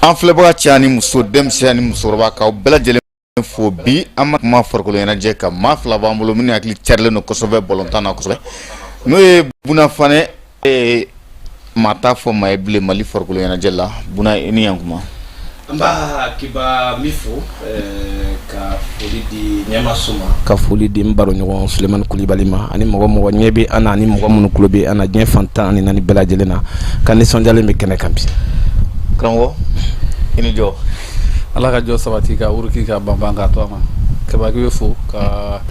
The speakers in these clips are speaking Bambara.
An filɛbaga cɛ ni muso, denmisɛn ni musokɔrɔba, k'aw bɛɛ lajɛlen fo. Bi an ma kuma farikolo ɲɛnajɛ kan. Maa fila b'an bolo minnu hakili carilen don kosɛbɛ balontan na kosɛbɛ, n'o ye Buna Fanɛ. Maa t'a fɔ maa ye bilen Mali farikolo ɲɛnajɛ la. Buna, i ni yan kuma. An b'a Kiba min fo, ka foli di ɲɛmaso ma, ka foli di n baroɲɔgɔn Sulemani Kulibali ma, ani mɔgɔ mɔgɔ ɲɛ bɛ an na, ani mɔgɔ minnu tulo bɛ an na diɲɛ fan 14 bɛɛ lajɛlen na, ka nisɔndiyalen bɛ kɛnɛ kan bi. Karamɔgɔ, i ni jɔ. Ala ka jɔ sabati, ka wuruki ka banban ka to a ma. Kaba bɛ fo ka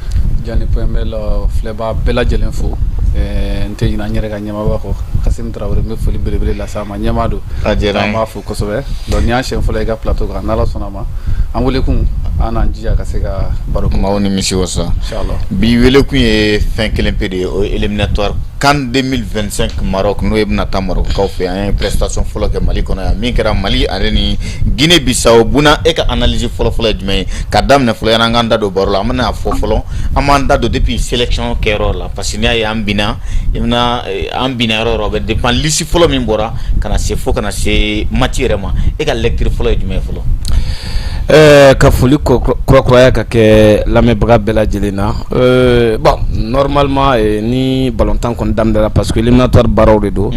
Jani Pɛnbɛl filɛbaa bɛɛ lajɛlen fo. N tɛ ɲinɛ n yɛrɛ ka ɲɛmaaba kɔ, Kasimu Tarawele. N bɛ foli belebele lase a ma, ɲɛmaa don. A diyara an b'a fo kosɛbɛ. Donc nin y'an siɲɛ fɔlɔ ye i ka plateau kan. N'Ala sɔnna ma, an welekun, an n'an jija ka se ka baro kɛ. Maaw ni misi wasa. Inchallah. Bi welekun ye fɛn kelen pe de ye, o ye éliminatoire CAN 2025 Maroc, n'o ye bɛna taa Maroc kaw fɛ. An ye prestation fɔlɔ kɛ Mali kɔnɔ yan min kɛra Mali ale ni Guinée Bissau. Buna, e ka analyse fɔlɔ fɔlɔ ye jumɛn ye ka daminɛ fɔlɔ? Yanni an k'an da don baro la, an bɛna fɔ fɔlɔ, an b'an da don depuis sélection kɛyɔrɔ la, parce que n'i y'a ye an binna, i bɛna an binna yɔrɔ o yɔrɔ, o bɛ dépend liste fɔlɔ min bɔra ka na se fo ka na se match yɛrɛ ma. E ka lecture fɔlɔ ye jumɛn ye fɔlɔ? Ka foli kurakuraya ka kɛ lamɛnbaga bɛɛ lajɛlen na. Bon, normalement, ni balontan kɔni daminɛra, parce que éliminatoire baaraw de don,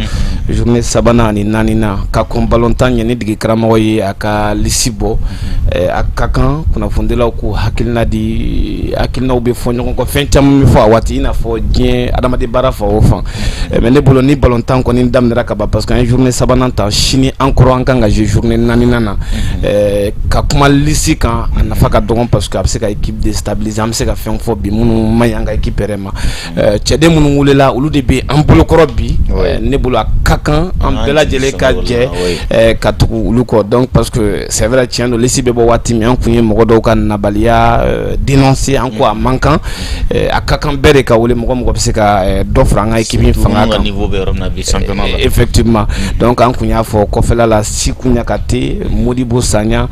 journée sabanan ani naaninan ka kɔn balontan ɲɛ, ni dege karamɔgɔ ye a ka liste bɔ, a ka kan kunnafonidilaw k'u hakilina di. Hakilinaw bɛ fɔ ɲɔgɔn kɔ, fɛn caman bɛ fɔ a waati, i n'a fɔ diɲɛ adamaden baara fan o fan. Mais ne bolo, ni balontan kɔni daminɛra ka ban, parce que an ye journée sabanan ta, sini an kɔrɔ an kan ka jouer journée naaninan na, ka kuma liste kan, a nafa ka dɔgɔn, parce que a bɛ se ka équipe déstabiliser. An bɛ se ka fɛn fɔ bi minnu man ɲi an ka équipe yɛrɛ ma. Cɛden minnu welela, olu de bɛ an bolokɔrɔ bi. Ne bolo, a ka kan an bɛɛ lajɛlen ka jɛ ka tugu olu kɔ. Donc parce que c'est vrai, tiɲɛ don, liste bɛ bɔ waati min, an kun ye mɔgɔ dɔw ka nabaliya dénoncer, an ko a man kan, a ka kan bɛɛ de ka wele, mɔgɔ mɔgɔ bɛ se ka dɔ fara an ka équipe fanga kan. Effectivement, donc an kun y'a fɔ kɔfɛla la, Sikou Niakaté, Modibo Sagna,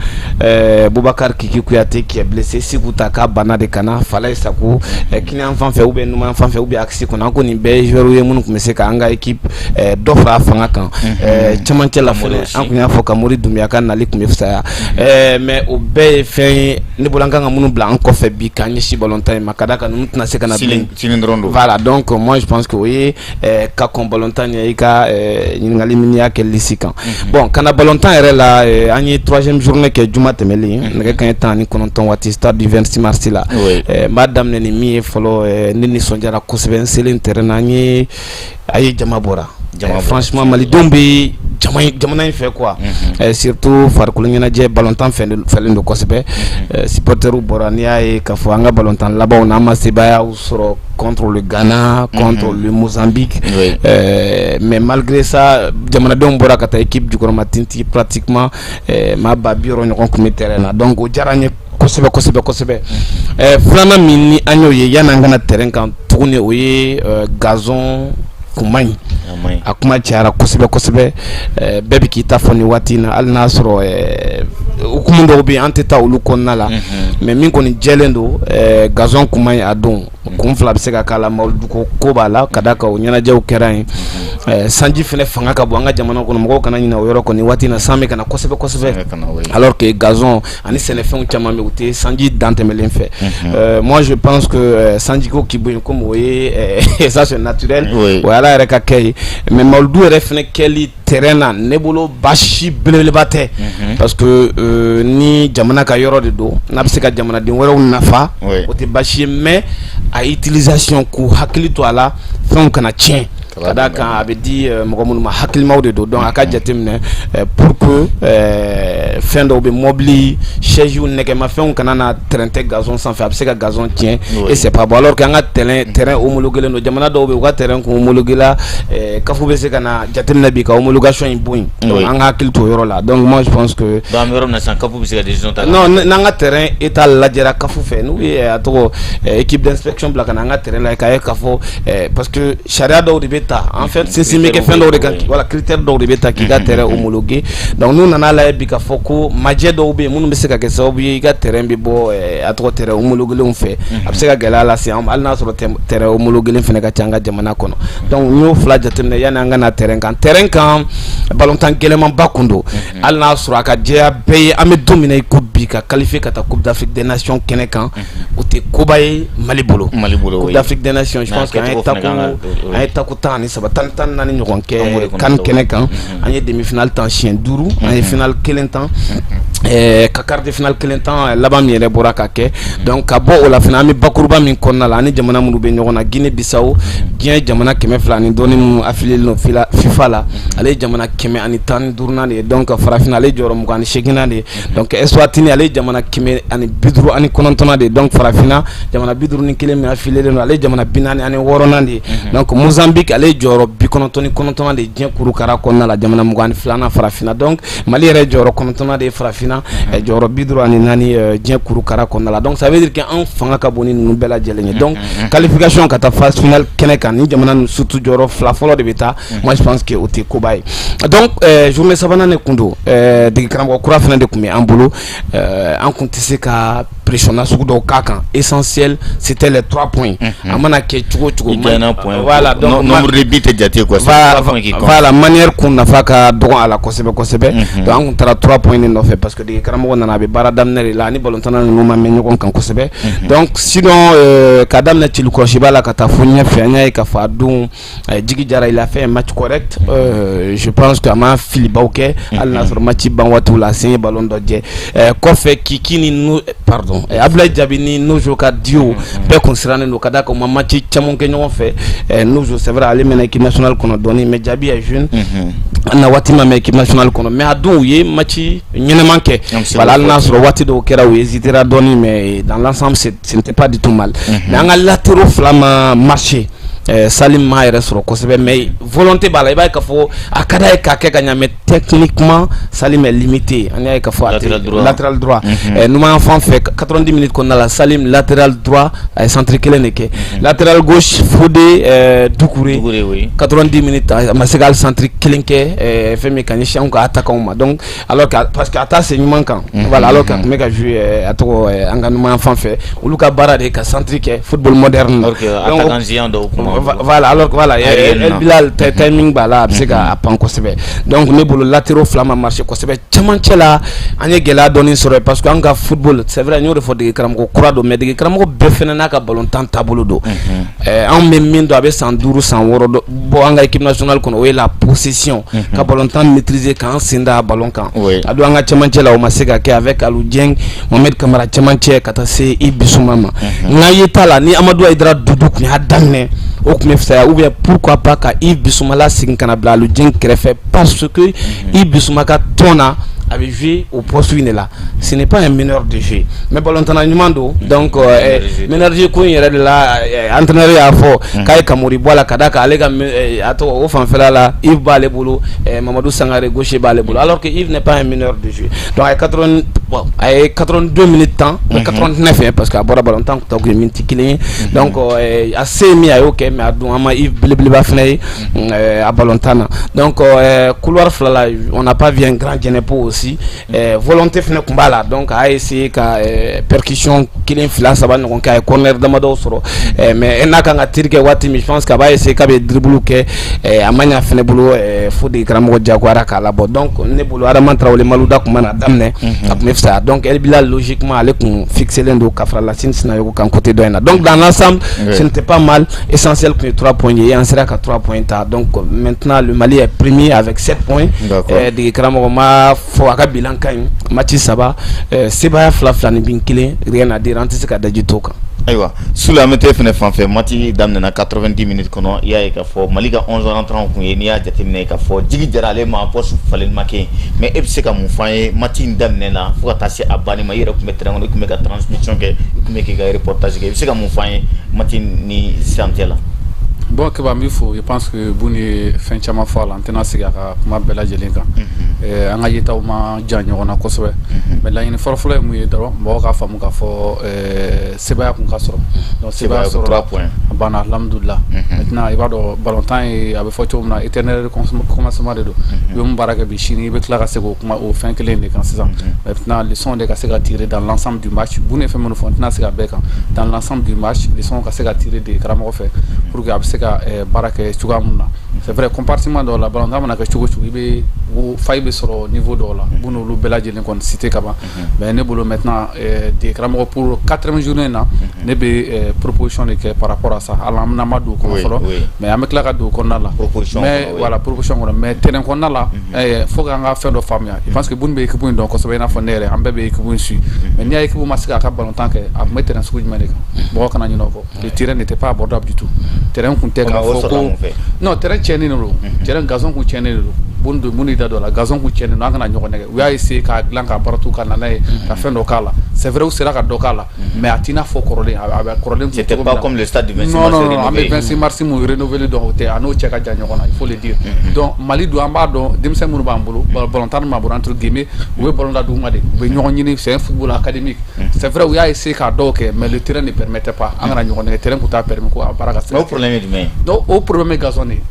Boubacar Kiki Kouyaté qui est blessé, Sikou ta k'a banna de ka na, Falaye Sacko kini fan fɛ ou bien numan fan fɛ ou bien axe kɔnɔ. An ko nin bɛɛ ye joueur ye minnu tun bɛ se k'an ka équipe dɔ fara a fanga kan. Cɛmancɛ la fɛnɛ, an kun y'a fɔ ka Mori Doumbia ka nali tun bɛ fisaya, mais o bɛɛ ye fɛn ye ne bolo, an kan ka minnu bila an kɔfɛ bi k'an ɲɛsin balontan in ma, ka d'a kan ninnu tɛna se ka na bilen. Sini dɔrɔn don. Voilà, donc moi je pense que o ye ka kɔn balontan ɲɛ, i ka ɲininkali min y'a kɛ liste kan. Bon, ka na balontan yɛrɛ la, an ye troisième journée kɛ juma tɛmɛlen, nɛgɛ kanɲɛ 19 waati, stade du 26 mars la. N b'a daminɛ ni min ye fɔlɔ, ne nisɔndiyara kosɛbɛ n selen terrain na, an ye a ye jama bɔra. Franchement, malidenw bɛ jamana in fɛ quoi, surtout farikolo ɲɛnajɛ, balontan fɛlen don kosɛbɛ. Supporters bɔra. N'i y'a ye k'a fɔ an ka balontan labanw na, an ma sebaaya sɔrɔ contre le Ghana, contre le Mozambique, mais malgré ça, jamanadenw bɔra ka taa équipe jukɔrɔma tinti. Pratiquement maa 60 000 ɲɔgɔn tun bɛ terrain na, donc o diyara n ye kosɛbɛ kosɛbɛ kosɛbɛ. Filanan min ni an y'o ye yanni an ka na terrain kan tuguni, o ye gazon kun man ɲi. A kuma cayara kosɛbɛ kosɛbɛ, bɛɛ bɛ k'i ta fɔ nin waati in na, hali n'a sɔrɔ hukumu dɔw bɛ yen, an tɛ taa olu kɔnɔna la. Mais min kɔni jɛlen don, gazon kun man ɲi a don. Kun fila bɛ se ka k'a la: mawuluduko ko b'a la, ka d'a kan o ɲɛnajɛw kɛra yen, sanji fɛnɛ fanga ka bon an ka jamana kɔnɔ. Mɔgɔw kana ɲinɛ o yɔrɔ kɔni. Waati in na, san bɛ ka na kosɛbɛ kosɛbɛ, alors que gazon ani sɛnɛfɛnw caman bɛ, u tɛ sanji dantɛmɛlen fɛ. Moi je pense que sanjiko k'i bɔ yen, komi o ye ça c'est naturel, o ye Ala yɛrɛ ka kɛ ye. Mais mawuludu yɛrɛ fɛnɛ kɛli terrain na, ne bolo baasi belebeleba tɛ, parce que ni jamana ka yɔrɔ de don, n'a bɛ se ka jamanaden wɛrɛw nafa, o tɛ baasi ye. Mais a utilisation, k'u hakili to a la, fɛnw kana tiɲɛ, ka d'a kan a bɛ di mɔgɔ minnu ma, hakilimaw de don. Donc a ka jateminɛ pour que fɛn dɔw bɛ mobili, chaise, nɛgɛmafɛnw kana na terrain tɛ gazon sanfɛ, a bɛ se ka gazon tiɲɛ et c'est pas bon, alors que an ka terrain homologué don. Jamana dɔw bɛ yen, u ka terrain kun homologué la, CAF bɛ se ka na jateminɛ bi ka homologation in bɔ yen. Donc an ka hakili to o yɔrɔ la. Donc moi je pense que donc an bɛ yɔrɔ min na sisan, CAF bɛ se ka décision ta. Non, n'an ka terrain état lajɛra CAF fɛ, n'u ye a tɔgɔ équipe d'inspection bila ka na an ka terrain la, k'a ye k'a fɔ, parce que sariya dɔw de bɛ bɛ ta en fait, sinsin bɛ kɛ fɛn dɔw de kan. Voilà, critère dɔw de bɛ ta k'i ka terrain homologué. Donc n'u nana lajɛ bi k'a fɔ ko majɛ dɔw bɛ yen minnu bɛ se ka kɛ sababu ye i ka terrain bɛ bɔ a tɔgɔ terrain homologuélenw fɛ, a bɛ se ka gɛlɛya lase an ma, hali n'a sɔrɔ terrain homologuélen fana ka ca an ka jamana kɔnɔ. Donc n y'o fila jateminɛ yanni an ka na terrain kan. Terrain kan, balontan gɛlɛnmanba kun don, hali n'a sɔrɔ a ka jɛya bɛɛ ye. An bɛ don min na i ko bi, ka qualifier ka taa Coupe d'Afrique des Nations kɛnɛ kan, o tɛ koba ye Mali bolo. Mali bolo. Coupe d'Afrique des Nations, je pense que an ye tako 13, 14 ɲɔgɔn kɛ CAN kɛnɛ kan. An ye demi finale tan siɲɛ duuru, an ye finale kelen tan, ka quart de finale kelen tan, laban min yɛrɛ bɔra ka kɛ. Donc ka bɔ o la fana, an bɛ bakuruba min kɔnɔna la, ani jamana minnu bɛ ɲɔgɔn na, Guinée Bissau, diɲɛ jamana 200 ani dɔɔni minnu affilié don FIFA la, ale ye jamana 115nan de ye. Donc farafinna, ale ye jɔyɔrɔ 28nan de ye. Donc Eswatini, ale ye jamana 159nan de ye. Donc farafinna jamana 51 min affilié don, ale ye jamana 46nan de ye. Donc Mozambique, ale ye jɔyɔrɔ 99nan de ye diɲɛ kurukara kɔnɔna la, jamana 22nan farafinna. Donc Mali yɛrɛ jɔyɔrɔ 9nan de ye farafinna, jɔyɔrɔ 54 diɲɛ kurukara kɔnɔna la. Donc ça veut dire que an fanga ka bon ni ninnu bɛɛ lajɛlen ye. Donc qualification ka taa phase finale kɛnɛ kan, ni jamana ninnu surtout jɔyɔrɔ fila fɔlɔ de bɛ taa, moi je pense que o tɛ koba ye. Donc journée sabanan de kun don, dege karamɔgɔ kura fana de tun bɛ an bolo, an kun tɛ se ka pression na sugu dɔw k'a kan. Essentiel, c'était les trois points, a mana kɛ cogo o cogo. Voilà, donc nombre de buts tɛ jate quoi. Voilà, manière kun nafa ka dɔgɔ a la kosɛbɛ kosɛbɛ. Donc an kun taara trois points de nɔfɛ, parce que dege karamɔgɔ nana, a bɛ baara daminɛ de la, ani balontanna ninnu ma mɛn ɲɔgɔn kan kosɛbɛ. Donc sinon, ka daminɛ Celikɔrɔsiba la ka taa fo ɲɛfɛ, an y'a ye k'a fɔ a don Djigui Diarra, il a fait un match correct. Je pense que a ma filibaw kɛ, hali n'a sɔrɔ match ban waatiw la, a sen ye ballon dɔ jɛ kɔfɛ. Kiki ni no, pardon, Abdoulaye Diaby ni Nojo ka duo, bɛɛ kun sirannen don ka d'a kan u ma match caman kɛ ɲɔgɔn fɛ. Nojo, c'est vrai, ale mɛnna équipe nationale kɔnɔ dɔɔni, mais Diaby est jeune, na waati ma mɛn équipe nationale kɔnɔ, mais a don u ye match ɲɛnɛman kɛ. Voilà, hali n'a sɔrɔ waati dɔw kɛra u hésitera dɔɔni, mais dans l'ensemble ce n'était pas du tout mal. Mais an ka latéraux fila ma marché. Salim m'a yɛrɛ sɔrɔ kosɛbɛ, mais volonté b'a la, i b'a ye k'a fɔ a ka d'a ye k'a kɛ ka ɲa, mais techniquement Salim est limité. An y'a ye k'a fɔ latéral droit numan fan fɛ, 90 minutes kɔnɔna la, Salim latéral droit a ye centre kelen de kɛ. Latéral gauche, Fodé Doucouré, 90 minutes a ma se ka hali centre kelen kɛ fɛn min ka ɲɛsin anw ka attaquant ma. Donc alors que, parce que a t'a sen ɲuman kan, voilà, alors que a tun bɛ ka jouer a tɔgɔ an ka numan fan fɛ, olu ka baara de ye ka centre kɛ, football moderne. Donc voilà, alors voilà, El Bilal timing b'a la, a bɛ se ka pan kosɛbɛ. Donc ne bolo, latéraux fila ma marché kosɛbɛ. Camancɛ la, an ye gɛlɛya dɔɔni sɔrɔ, parce que an ka football, c'est vrai, n y'o de fɔ, dege karamɔgɔ kura don, mais dege karamɔgɔ bɛɛ fɛnɛ n'a ka ballon-tan taabolo don. Anw bɛ min dɔn, a bɛ san 5, san 6 bɔ an ka équipe nationale kɔnɔ, o ye la possession, ka ballon-tan maîtriser, k'an sen da ballon kan. A don an ka camancɛ la, o ma se ka kɛ avec Aliou Dieng, Mohamed Kamara camancɛ, ka taa se i Bissouma ma. N ka yeta la, ni Amadou Haidara Doudou tun y'a daminɛ, o tun bɛ fisaya, ou bien pourquoi pas ka Yves Bissouma lasegin ka na bila Aliou Dieng kɛrɛfɛ, parce que Yves Bissouma ka tɔn na, a bɛ jouer au poste in de la. Ce n'est pas un meneur de jeu, mais ballon-tanna ɲuman don. Donc meneur de jeu ko in yɛrɛ de la, entraîneur y'a fɔ k'a ye Kamori bɔ a la, ka d'a kan ale ka a tɔgɔ o fanfɛla la, Yves b'ale bolo, Mamadou Sangare gaucher b'ale bolo, alors que Yves n'est pas un meneur de jeu. Donc a ye 80, bon, a ye 82 minutes tan, 89, parce que a bɔra ballon tan tɔ kun ye miniti kelen ye. Donc a se ye min ye, a y'o kɛ, mais a dun an ma Yves belebeleba fana ye a ballon tan na. Donc couloir fila la, on n'a pas vu un grand Djenepo aussi. Volonté fana tun b'a la, donc a y'a essayé ka percussion kelen, fila, saba ɲɔgɔn kɛ, a ye corner damadɔw sɔrɔ, mais n'a kan ka tir kɛ waati min, je pense que a b'a essayer k'a bɛ dribble kɛ, a ma ɲa fɛnɛ bolo, fo dege karamɔgɔ diyagoyara k'a labɔ. Donc ne bolo, Adama Traoré Malouda tun mana daminɛ, a tun bɛ fisaya. Donc El Bilal, logiquement, ale tun fixelen don ka fara Lassine Sinayogo kan côté dɔ in na. Donc dans l'ensemble, ce n'était pas mal. Essentiel tun ye 3 points ye, an sera ka 3 points ta. Donc maintenant le Mali est premier avec 7 points. Dege karamɔgɔ ma fɔ a ka bilan ka ɲi, match saba, sebaaya fila, fila ni bin kelen, rien à dire, an tɛ se ka daji to kan. Ayiwa Sule, an bɛ t'e fɛnɛ fan fɛ. Match daminɛna, 90 minutes kɔnɔ, i y'a ye k'a fɔ Mali ka 11 rentrants kun ye, n'i y'a jateminɛ k'a fɔ Djigui Diarra, ale ma poste falenni ma kɛ, mais e bɛ se ka mun f'an ye match in daminɛ na fo ka taa se a banni ma? I yɛrɛ tun bɛ terrain kɔnɔ, i tun bɛ ka transmission kɛ, i tun bɛ k'i ka reportage kɛ, i bɛ se ka mun f'an ye match ni sisan cɛ la? Bon Keba, n b'i fo. Je pense que Bun ye fɛn caman fɔ a la, n tɛna segin a ka kuma bɛɛ lajɛlen kan. An ka yetaw ma jan ɲɔgɔn na kosɛbɛ, mais laɲini fɔlɔfɔlɔ ye mun ye dɔrɔn, mɔgɔw k'a faamu k'a fɔ sebaaya kun ka sɔrɔ. Donc sebaaya sɔrɔ, a Banna, alhamdulillah. Maintenant, i b'a dɔn, balontan ye, a bɛ fɔ cogo min na, éternel recommencement de don. I bɛ mun baara kɛ bi, sini i bɛ tila ka segin o kuma, o fɛn kelen de kan sisan. Maintenant, leçon de ka se ka tirer dans l'ensemble du match. Bun ye fɛn minnu fɔ, n tɛna se ka bɛɛ kan. Dans l'ensemble du match, leçon ka se ka tirer de karamɔgɔ fɛ pour que a bɛ se ka baara kɛ cogoya mun na. C'est vrai, compartiment dɔw la, balontan mana kɛ cogo o cogo, i bɛ faille bɛ sɔrɔ niveau dɔw la. Bun olu bɛɛ lajɛlen kɔni cité ka ban. Mais ne bolo maintenant, de karamɔgɔ, pour quatrième journée in na, ne bɛ proposition de kɛ par rapport à ça. Hali an ma don o kɔnɔ fɔlɔ, mais an bɛ tila ka don o kɔnɔna la. Mais voilà, proposition kɔnɔ. Mais terrain kɔnɔna la, faut que an ka fɛn dɔ faamuya. Je pense que Bun bɛ équipe in dɔn kosɛbɛ, i n'a fɔ ne yɛrɛ, an bɛɛ bɛ équipe in suit. Mais n'i y'a équipe ma se k'a ka balontan kɛ, a tun bɛ terrain sugu jumɛn de kan? Mɔgɔ kana ɲinɛ o kɔ. Le terrain n'était pas abordable du tout. Terrain kun tɛ k'a fɔ ko non, terrain tiɲɛnen de don. Terrain gazon kun tiɲɛnen de don. Bun don, mun y'i da don a la, gazon kun tiɲɛnen don. An kana ɲɔgɔn nɛgɛ. U y'a essayer k'a dilan, k'a baratu, ka na n'a ye, ka fɛn dɔ k'a la. C'est vrai, u sera ka dɔ k'a la, mais a t'i n'a fɔ kɔrɔlen, a bɛ kɔrɔlen kun. C'était pas comme le stade du 26 mars. Non, non, non, an bɛ 26 mars mun rénové dɔn, o tɛ, a n'o cɛ ka jan ɲɔgɔn na, il faut le dire. Donc Mali dun, an b'a dɔn, denmisɛn minnu b'an bolo, balontan b'an bolo, entre guillemets, u bɛ ballon da duguma de, u bɛ ɲɔgɔn ɲini. C'est un football académique. C'est vrai, u y'a essayer k'a dɔw kɛ, mais le terrain ne permettait pas. An kana ɲɔgɔn nɛgɛ, terrain kun t'a permis ko a baara ka se. O problème ye jumɛn ye? Donc o problème ye gazon de ye.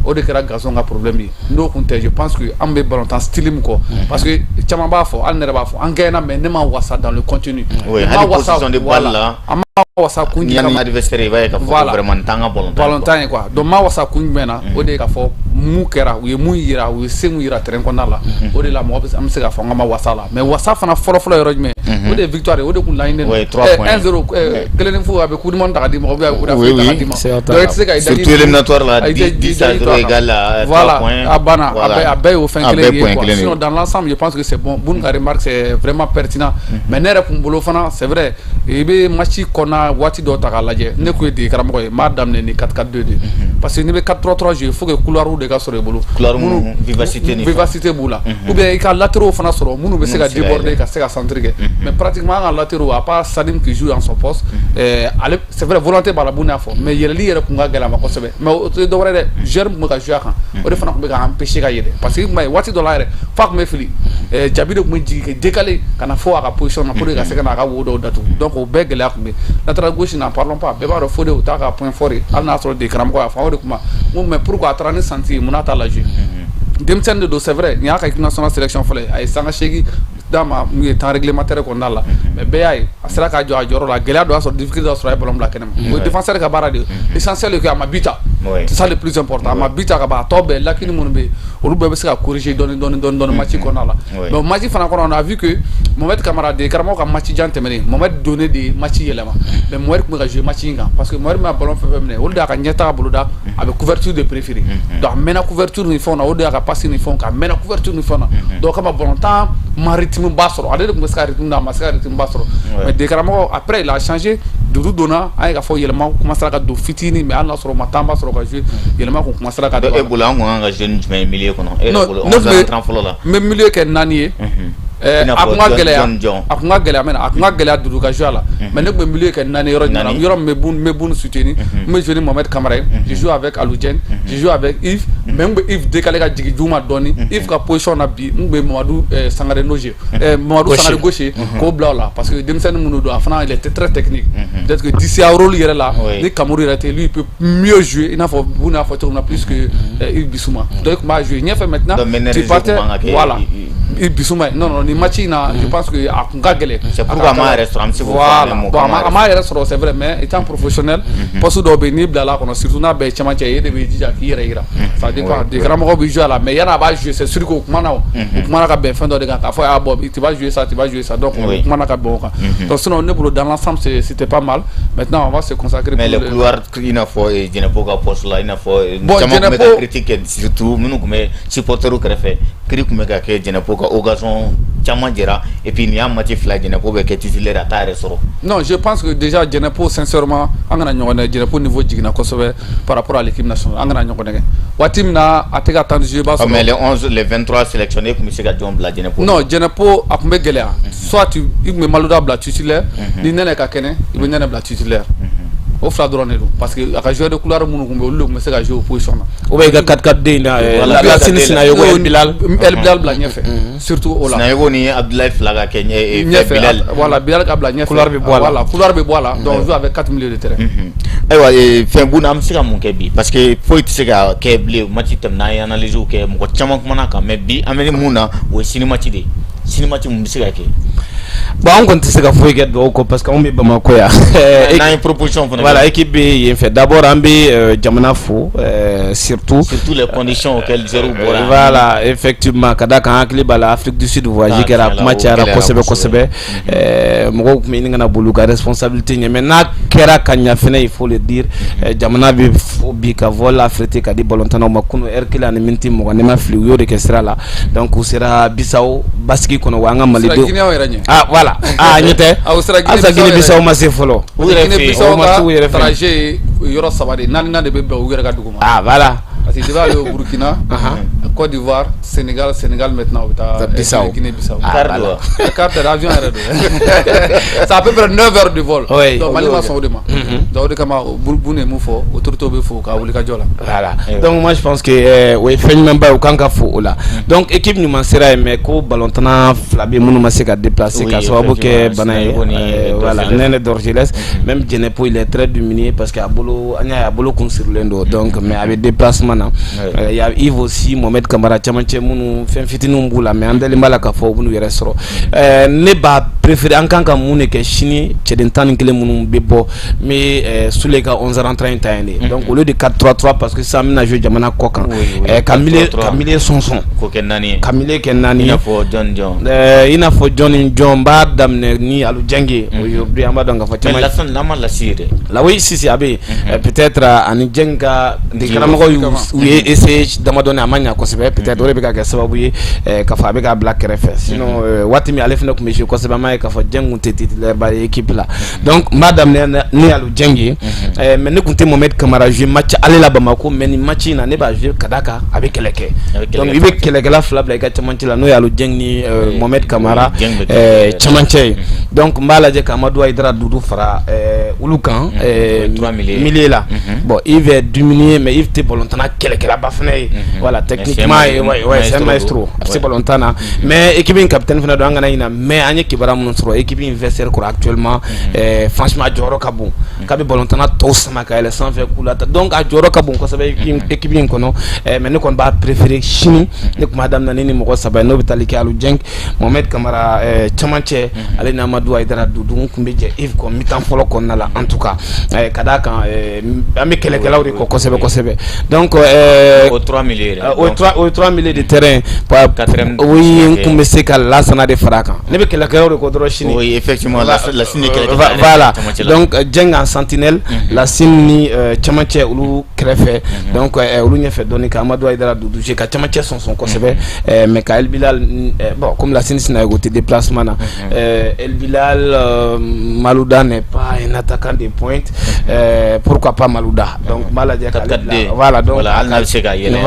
O de kɛra gazon ka problème ye. N'o kun tɛ, je pense que an bɛ balontan style min kɔ, parce que caman b'a fɔ, hali ne yɛrɛ b'a fɔ, an gagné, mais ne ma wasa dans le contenu. Oui, hali position de balle la. An ma wasa kun. Ni adversaire, i b'a ye k'a fɔ ko vraiment t'an ka balontan. Balontan ye quoi. Donc ma wasa kun jumɛn na? O de ye k'a fɔ mun kɛra, u ye mun yira, u ye se mun yira terrain kɔnɔna la. O de la mɔgɔ bɛ, an bɛ se k'a fɔ n ka ma wasa la. Mais wasa fana fɔlɔ fɔlɔ yɔrɔ jumɛn? O de ye victoire ye, o de kun laɲininen don. 3 points. 1-0, kelen ni fu, a bɛ coupe du monde ta ka di mɔgɔ, bɛ coupe d'Afrique ta ka di ma. Donc i tɛ se ka i Surtout éliminatoire la, 10-0 égale à 3 points. A banna, a bɛɛ y'o fɛn kelen ye quoi. Sinon, dans l'ensemble, je pense que c'est bon. Boun ka remarque, c'est vraiment pertinent. Mais ne yɛrɛ kun bolo fana, c'est vrai, i bɛ match kɔnɔna waati dɔw ta k'a lajɛ. Ne kun ye dege karamɔgɔ ye, n b'a daminɛ ni 4-4-2 de ye, parce que n'i bɛ 4-3-3 jouer, il faut que couloir de ka sɔrɔ i bolo. Couloir minnu vivacité ni vivacité b'u la, ou bien i ka latéraux fana sɔrɔ minnu bɛ se ka déborder, ka se ka centre kɛ. Mais pratiquement, an ka latéraux, à part Salim qui joue en son poste, ale, c'est vrai, volonté b'a la, Boun y'a fɔ, mais yɛlɛli yɛrɛ kun ka gɛlɛn a ma kosɛbɛ. Mais o tɛ dɔwɛrɛ dɛ, joueur min kun bɛ ka jouer a kan, o de fana kun bɛ ka empêcher ka yɛlɛ, parce que i kun b'a ye waati dɔ la yɛrɛ, f'a kun bɛ fili, Jabi de kun bɛ jigin, décaler ka na fo a ka position na pour que ka se ka na a ka wo dɔw datugu. Donc o bɛɛ gɛlɛya kun bɛ. Latéral gauche, n'en parlons pas, bɛɛ b'a dɔn Fode, o t'a ka point fort ye, hali n'a sɔrɔ de karamɔgɔ y'a fɔ o de kuma n ko. Mais pourquoi a taara ni Santi ye? Mun n'a t'a la jouer? Denmisɛnnin de don, c'est vrai, nin y'a ka équipe nationale sélection fɔlɔ ye. A ye sanga 8 d'a ma mun ye temps réglementaire kɔnɔna la, mais bɛɛ y'a ye a sera k'a jɔ a jɔyɔrɔ la. Gɛlɛya dɔ y'a sɔrɔ, difficulté dɔ sɔrɔ, a ye ballon bila kɛnɛma. O ye défenseur ka baara de ye. L'essentiel est que a ma but ta, c'est ça le plus important. A ma but ta ka ban, a tɔ bɛɛ, lacune minnu bɛ yen, olu bɛɛ bɛ se ka corriger dɔɔni dɔɔni dɔɔni dɔɔni match kɔnɔna la. Mais match fana kɔnɔ, on a vu que Mohamed Kamara de karamɔgɔ ka match jan tɛmɛnen, Mohamed donnen de match yɛlɛma. Mais Mohamed tun bɛ ka jouer match in kan, parce que Mohamed ma ballon fɛn fɛn minɛ, olu de y'a ka ɲɛtaga boloda, a bɛ couverture de préférer. Donc a mɛnna couverture ni fɛnw na, o de y'a ka passe ni fɛnw kan, a mɛnna couverture ni fɛnw na. Donc kama ballon ma rythme ba sɔrɔ, ale de tun bɛ se ka rythme d'a ma, se ka rythme ba sɔrɔ. Mais de karamɔgɔ, après il a changé, Dudu donna, an ye k'a fɔ yɛlɛma commencé ka don fitinin, mais hali n'a sɔrɔ o ma temps ba sɔrɔ ka jouer, yɛlɛma kun commencé ka don. E bolo, an kun kan ka jouer ni jumɛn ye milieu kɔnɔ? E yɛrɛ bolo, 11 entrant fɔlɔ la. N bɛ milieu kɛ naani ye. A kun ka gɛlɛya, a kun ka gɛlɛya, mais a kun ka gɛlɛya Dudu ka jouer a la. Mais ne tun bɛ milieu kɛ naani yɔrɔ jumɛn na? Yɔrɔ min bɛ Bun, n bɛ Bun soutenir, n bɛ jouer ni Mohamed Kamara ye, je joue avec Alou Dieng, je joue avec Yves, mais n bɛ Yves décaler ka jigin duguma dɔɔni. Yves ka position na bi, n bɛ Mamadou Sangare Noger, Mamadou Sangare gaucher, k'o bila o la, parce que denmisɛnnin minnu don, a fana, il était très technique. Peut-être que d'ici a rôle yɛrɛ la, ni Kamuru yɛrɛ tɛ, lui, il peut mieux jouer, i n'a fɔ Bun y'a fɔ cogo min na, plus que Yves Bissouma. Donc i tun b'a jouer ɲɛfɛ. Maintenant, tu partais, voilà, Yves Bissouma. Non, non, ni match in na, je pense que a kun ka gɛlɛn. C'est pourquoi a m'a yɛrɛ sɔrɔ, an bɛ se k'o fɔ. Voilà, bon, a m'a yɛrɛ sɔrɔ, c'est vrai, mais étant professionnel, poste dɔw bɛ yen, n'i bilala a kɔnɔ, surtout n'a bɛɛ ye cɛmancɛ ye, e de b'i jija k'i yɛrɛ yira. Ça dépend de karamɔgɔ bɛ jouer a la, mais yan'a b'a jouer, c'est sûr que o kumana, o kumana ka bɛn fɛn dɔ de kan, k'a fɔ ah bon, tu vas jouer ça, tu vas jouer ça. Donc o kumana ka bɛn o kan. Donc sinon, ne bolo, dans l'ensemble, c'était pas mal. Maintenant, on va se consacrer. Mais les couloirs, i n'a fɔ Jɛnɛpo ka poste la, i n'a fɔ caman tun bɛ ka critique kɛ, surtout minnu tun bɛ supporters kɛrɛfɛ, cri tun bɛ ka kɛ Jɛnɛpo ka occasion caman jɛra, et puis nin y'a match fila, Jɛnɛpo bɛ kɛ titulaire, a t'a yɛrɛ sɔrɔ. Non, je pense que déjà Jɛnɛpo, sincèrement, an kana ɲɔgɔn nɛgɛ, Jɛnɛpo niveau jiginna kosɛbɛ par rapport à l'équipe nationale. An kana ɲɔgɔn nɛgɛ, waati min na a tɛ ka temps de jeu ba sɔrɔ. Mais les 11, les 23 sélectionnés, tun bɛ se ka jɔn bila Jɛnɛpo? Non, Jɛnɛpo, a tun bɛ gɛlɛya. Soit i tun bɛ Maluda bila titulaire, ni Nɛnɛ ka kɛnɛ, i bɛ Nɛnɛ bila titulaire. O fila dɔrɔn de don, parce que a ka joueur de couloir minnu tun bɛ, olu de tun bɛ se ka jouer o position na. Ou bien i ka 4-4-2 in na, Lassine Sinayogo, El Bilal. El Bilal bila ɲɛfɛ, surtout o la. Sinayogo ni Abdoulaye fila ka kɛ ɲɛ ɲɛfɛ. Bilal. Voilà, Bilal ka bila ɲɛfɛ. Couloir bɛ bɔ a la. Voilà, couloir bɛ bɔ a la, donc on joue avec quatre milieux de terrain. Ayiwa, fɛn Buna, an bɛ se ka mun kɛ bi? Parce que foyi tɛ se ka kɛ bilen. Match tɛmɛna, an ye analyse kɛ, mɔgɔ caman kumana kan, mais bi an bɛ mun na, o ye sini match de ye. Sini match, mun bɛ se ka kɛ? Bon, an kɔni tɛ se ka foyi kɛ dugawu kɔ, parce que anw bɛ Bamakɔ yan. N'an ye proposition fana. Voilà, équipe bɛ yen fɛ. D'abord, an bɛ jamana fo, surtout. Surtout les conditions auxquelles joueurs bɔra. Voilà, effectivement, ka da kan, hakili b'a la, Afrique du Sud voyage kɛra, a kuma cayara kosɛbɛ kosɛbɛ, mɔgɔw tun bɛ ɲini ka na boli u ka responsabilité ɲɛ. Mais n'a kɛra ka ɲa fɛnɛ, il faut le dire, jamana bɛ fo bi ka vol affrété ka di balontannaw ma kunun heure 1 ni miniti 20, ne ma fili, u y'o de kɛ sira la. Donc u sera Bissau basigi kɔnɔ, wa an ka malidenw. Ah voilà, ah ɲɛ tɛ halisa, Guinée Bissau ma se fɔlɔ. U yɛrɛ fɛ yen, ma se u yɛrɛ fɛ. Trajet yɔrɔ saba de, naaninan de bɛ bɛn u yɛrɛ ka dugu ma. Ah voilà. Parce que depuis aller au Burkina, Côte d'Ivoire, Sénégal, Sénégal maintenant, u bɛ taa Bissau. Guinée Bissau. Ah voilà. Car tɛ, avion yɛrɛ don. C'est à peu près 9 heures de vol. Oui. Donc Mali ma sɔn o de ma. Donc o de kama, Bune ye mun fɔ, autorité bɛ fo ka wuli ka jɔ la. Voilà. Donc moi je pense que o ye fɛn ɲumanba ye, u kan ka fo o la. Donc équipe ɲuman sera yen, mais ko balontanna fila bɛ minnu ma se ka déplacer ka sababu kɛ bana ye. Voilà, Nene Dorgeles, même Djenepo, il est très diminué parce que a bolo, an y'a ye, a bolo kun sirilen don. Donc mais a bɛ déplacement na. Il y a Yves aussi, Mohamed Kamara, camancɛ minnu fɛn fitininw b'u la, mais an dalen b'a la k'a fɔ u b'u yɛrɛ sɔrɔ. Ne b'a préféré, an kan ka mun de kɛ sini? Cɛden 11 minnu bɛ bɔ, n bɛ Sule ka 11 rentrant in ta yen de. Donc au lieu de 4-3-3, parce que sisan an bɛna jouer jamana kɔ kan, ka milieu sɔnsɔn. K'o kɛ naani ye. Ka milieu kɛ naani ye. I n'a fɔ jɔn jɔn? I n'a fɔ jɔn ni jɔn? N b'a daminɛ ni Aliou Dieng. Aujourd'hui an b'a dɔn k'a fɔ caman. Mais Lassana, n'an ma Lasi ye dɛ. La, oui, si si, a bɛ yen peut-être, ani Dieng ka karamɔgɔ y'u ye essayer damadɔni, a ma ɲa kosɛbɛ. Peut-être o de bɛ ka kɛ sababu ye k'a fɔ a bɛ k'a bila kɛrɛfɛ. Sinon waati min ale fana tun bɛ jouer kosɛbɛ, an b'a ye k'a fɔ Dieng tun tɛ titulaire ba ye équipe la. Donc n b'a daminɛ ni Aliou Dieng ye, mais ne tun tɛ Mohamed Kamara jouer match ale la Bamakɔ, mais nin match in na ne b'a jouer, ka d'a kan a bɛ kɛlɛ kɛ. Donc i bɛ kɛlɛkɛla fila bila i ka cɛmancɛ la, n'o ye Aliou Dieng ni Mohamed Kamara cɛmancɛ ye. Donc n b'a lajɛ ka Amadou Haidara Doudou fara olu kan milieu la. Bon, Yves est diminué, mais Yves tɛ balontanna kɛlɛkɛlaba fana ye. Voilà, techniquement, ouais, c'est un maestro, a bɛ se balontan na, mais équipe in capitaine fana don, an kana ɲinɛ. Mais an ye kibaruya minnu sɔrɔ, équipe in vestiaire kɔrɔ actuellement, franchement, a jɔyɔrɔ ka bon, k'a bɛ balontanna tɔw sama ka yɛlɛ sanfɛ k'u la. Donc a jɔyɔrɔ ka bon kosɛbɛ équipe in kɔnɔ. Mais ne kɔni b'a préféré sini, ne tun b'a daminɛ ni mɔgɔ saba ye, n'o bɛ tali kɛ Aliou Dieng, Mohamed Kamara cɛmancɛ, ale ni Amadou Haidara Doudou. N tun bɛ jɛ Yves kɔ mi-temps fɔlɔ kɔnɔna la, en tout cas, ka d'a kan an bɛ kɛlɛkɛlaw de kɔ kosɛbɛ kosɛbɛ. Donc o trois milieux. O trois milieux de terrain, oui, n tun bɛ se ka Lasana de fara a kan. Ne bɛ kɛlɛkɛlaw de kɔ dɔrɔn sini. Oui, effectivement, Lasine ye kɛlɛkɛla. Voilà, donc Dieng en sentinelle, Lasine ni cɛmancɛ olu kɛrɛfɛ, donc olu ɲɛfɛ dɔɔni, ka Amadou Haidara Doudou jouer ka cɛmancɛ sɔnsɔn kosɛbɛ, mais ka El Bilal, bon, comme Lasine Sinayogo tɛ déplacement na, El Bilal, Malouda n'est pas un attaquant de pointe, pourquoi pas Malouda? Donc n b'a lajɛ k'ale bila. Voilà, donc hali n'a bɛ se ka yɛlɛ.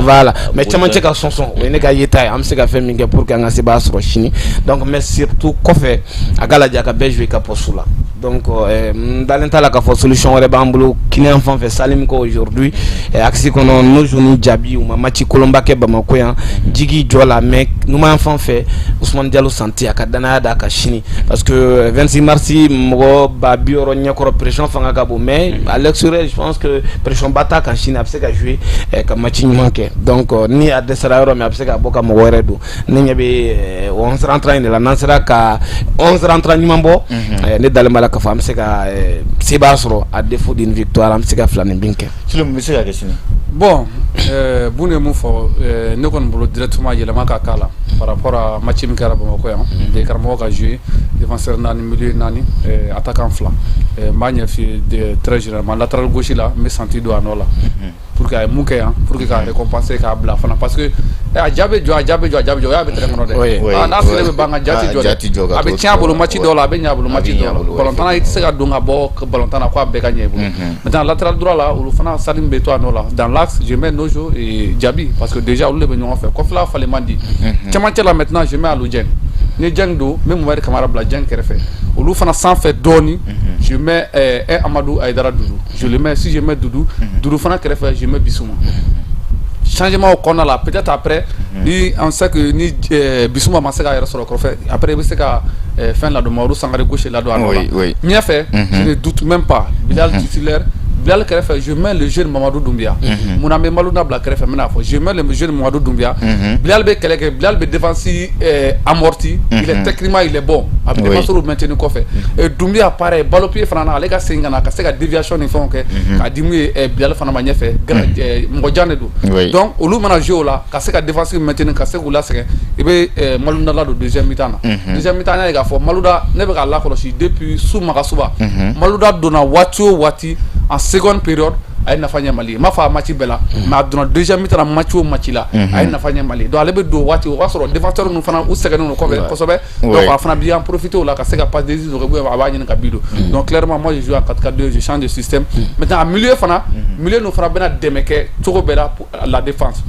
Voilà, mais cɛmancɛ ka sɔnsɔn, o ye ne ka yeta ye, an bɛ se ka fɛn min kɛ pour que an ka sebaaya sɔrɔ sini. Donc mais surtout kɔfɛ, a ka lajɛ a ka bɛɛ jouer ka poste la. Donc n dalen t'a la k'a fɔ solution wɛrɛ b'an bolo kini fan fɛ. Salim ko aujourd'hui, axe kɔnɔ, Nojo ni Jabi, u ma match kolonba kɛ Bamakɔ yan, jigi jɔ la. Mais numan fan fɛ, Ousmane Diallo Santi, a ka danaya d'a kan sini, parce que 26 mars, mɔgɔ 60 000 ɲɛkɔrɔ, pression fanga ka bon. Mais à l'extérieur, je pense que pression ba t'a kan sini, a bɛ se ka jouer ka match ɲuman kɛ. Donc ni a dɛsɛra yɔrɔ min, a bɛ se ka bɔ ka mɔgɔ wɛrɛ don. Ne ɲɛ bɛ 11 rentrant in de la. N'an sera ka 11 rentrant ɲuman bɔ, ne dalen b'a la k'a fɔ an bɛ se ka sebaaya sɔrɔ. À défaut d'une victoire, an bɛ se ka fila ni bin kɛ. Sule, mun bɛ se ka kɛ sini? Bon, Bune ye mun fɔ, ne kɔni bolo, directement yɛlɛma ka k'a la par rapport à match min kɛra Bamakɔ yan. De karamɔgɔ ka jouer défenseur naani, milieu naani, attaquant fila. N b'a ɲɛf'i ye, très généralement, latéral gauche la, n bɛ Santi don a nɔ la pour que a ye mun kɛ yan, pour que k'a récompenser, k'a bila fana, parce que a ja bɛ jɔ, a ja bɛ jɔ, a ja bɛ jɔ, o y'a bɛ terrain kɔnɔ dɛ. Ah, n'a sera bɛ ban ka ja tɛ jɔ dɛ, a bɛ tiɲɛ a bolo match dɔw la, a bɛ ɲɛ a bolo match dɔw la. Balontan i tɛ se ka don ka bɔ balontan na ko a bɛɛ ka ɲɛ i bolo. Maintenant, latéral droit la, olu fana, Salim bɛ to a nɔ la. Dans l'axe, je mets Nojo et Diaby, parce que déjà olu de bɛ ɲɔgɔn fɛ, kɔfɛla falen man di. Cɛmancɛ la maintenant, je mets Aliou Dieng. Ni Dieng don, n bɛ Mohamed Kamara bila Dieng kɛrɛfɛ, olu fana sanfɛ dɔɔni. Je mets un Amadou Aïdara Doudou, je le mets. Si je mets Doudou, Doudou fana kɛrɛfɛ, je mets Bissouma. Changement o kɔnɔna la, peut-être après, ni on sait que ni Bissouma ma se k'a yɛrɛ sɔrɔ kɔfɛ, après i bɛ se ka fɛn ladon, Mamadou Sangare gauche ladon a nɔ la. Ɲɛfɛ, je ne doute même pas, Bilal titulaire. Bilal kɛrɛfɛ, je mets le jeune Mamadou Doumbia. Munna n bɛ Malouda bila kɛrɛfɛ? N bɛna fɔ. Je mets le jeune Mamadou Doumbia. Bilal bɛ kɛlɛ kɛ, Bilal bɛ défense amorti, il est techniquement, il est bon, a bɛ défenseur maintenir kɔfɛ. Et Doumbia pareil, balle au pied fana na, ale ka segin ka na ka se ka déviation ni fɛnw kɛ k'a di mun ye Bilal fana ma ɲɛfɛ, mɔgɔ jan de don. Donc olu mana jouer o la ka se ka défense maintenir, ka se k'u lasɛgɛn, i bɛ Malouda ladon deuxième mi-temps na. Deuxième mi-temps, an y'a ye k'a fɔ Malouda, ne bɛ k'a lakɔlɔsi depuis su Magasuba, Malouda donna waati o waati en seconde période, a ye nafa ɲɛ Mali ye. N m'a fɔ a match bɛɛ la, mais a donna deuxième mi-temps na, match o match la, a ye nafa ɲɛ Mali ye. Donc ale bɛ don waati, o b'a sɔrɔ défenseur ninnu fana u sɛgɛnnen don kɔfɛ kosɛbɛ. Donc a fana b'i en profiter o la ka se ka passe décisive kɛ, a b'a ɲini ka but don. Donc clairement, moi je joue en 4-4-2, je change de système. Maintenant, a milieu fana, milieu ninnu fana bɛna dɛmɛ kɛ cogo bɛɛ la pour la défense,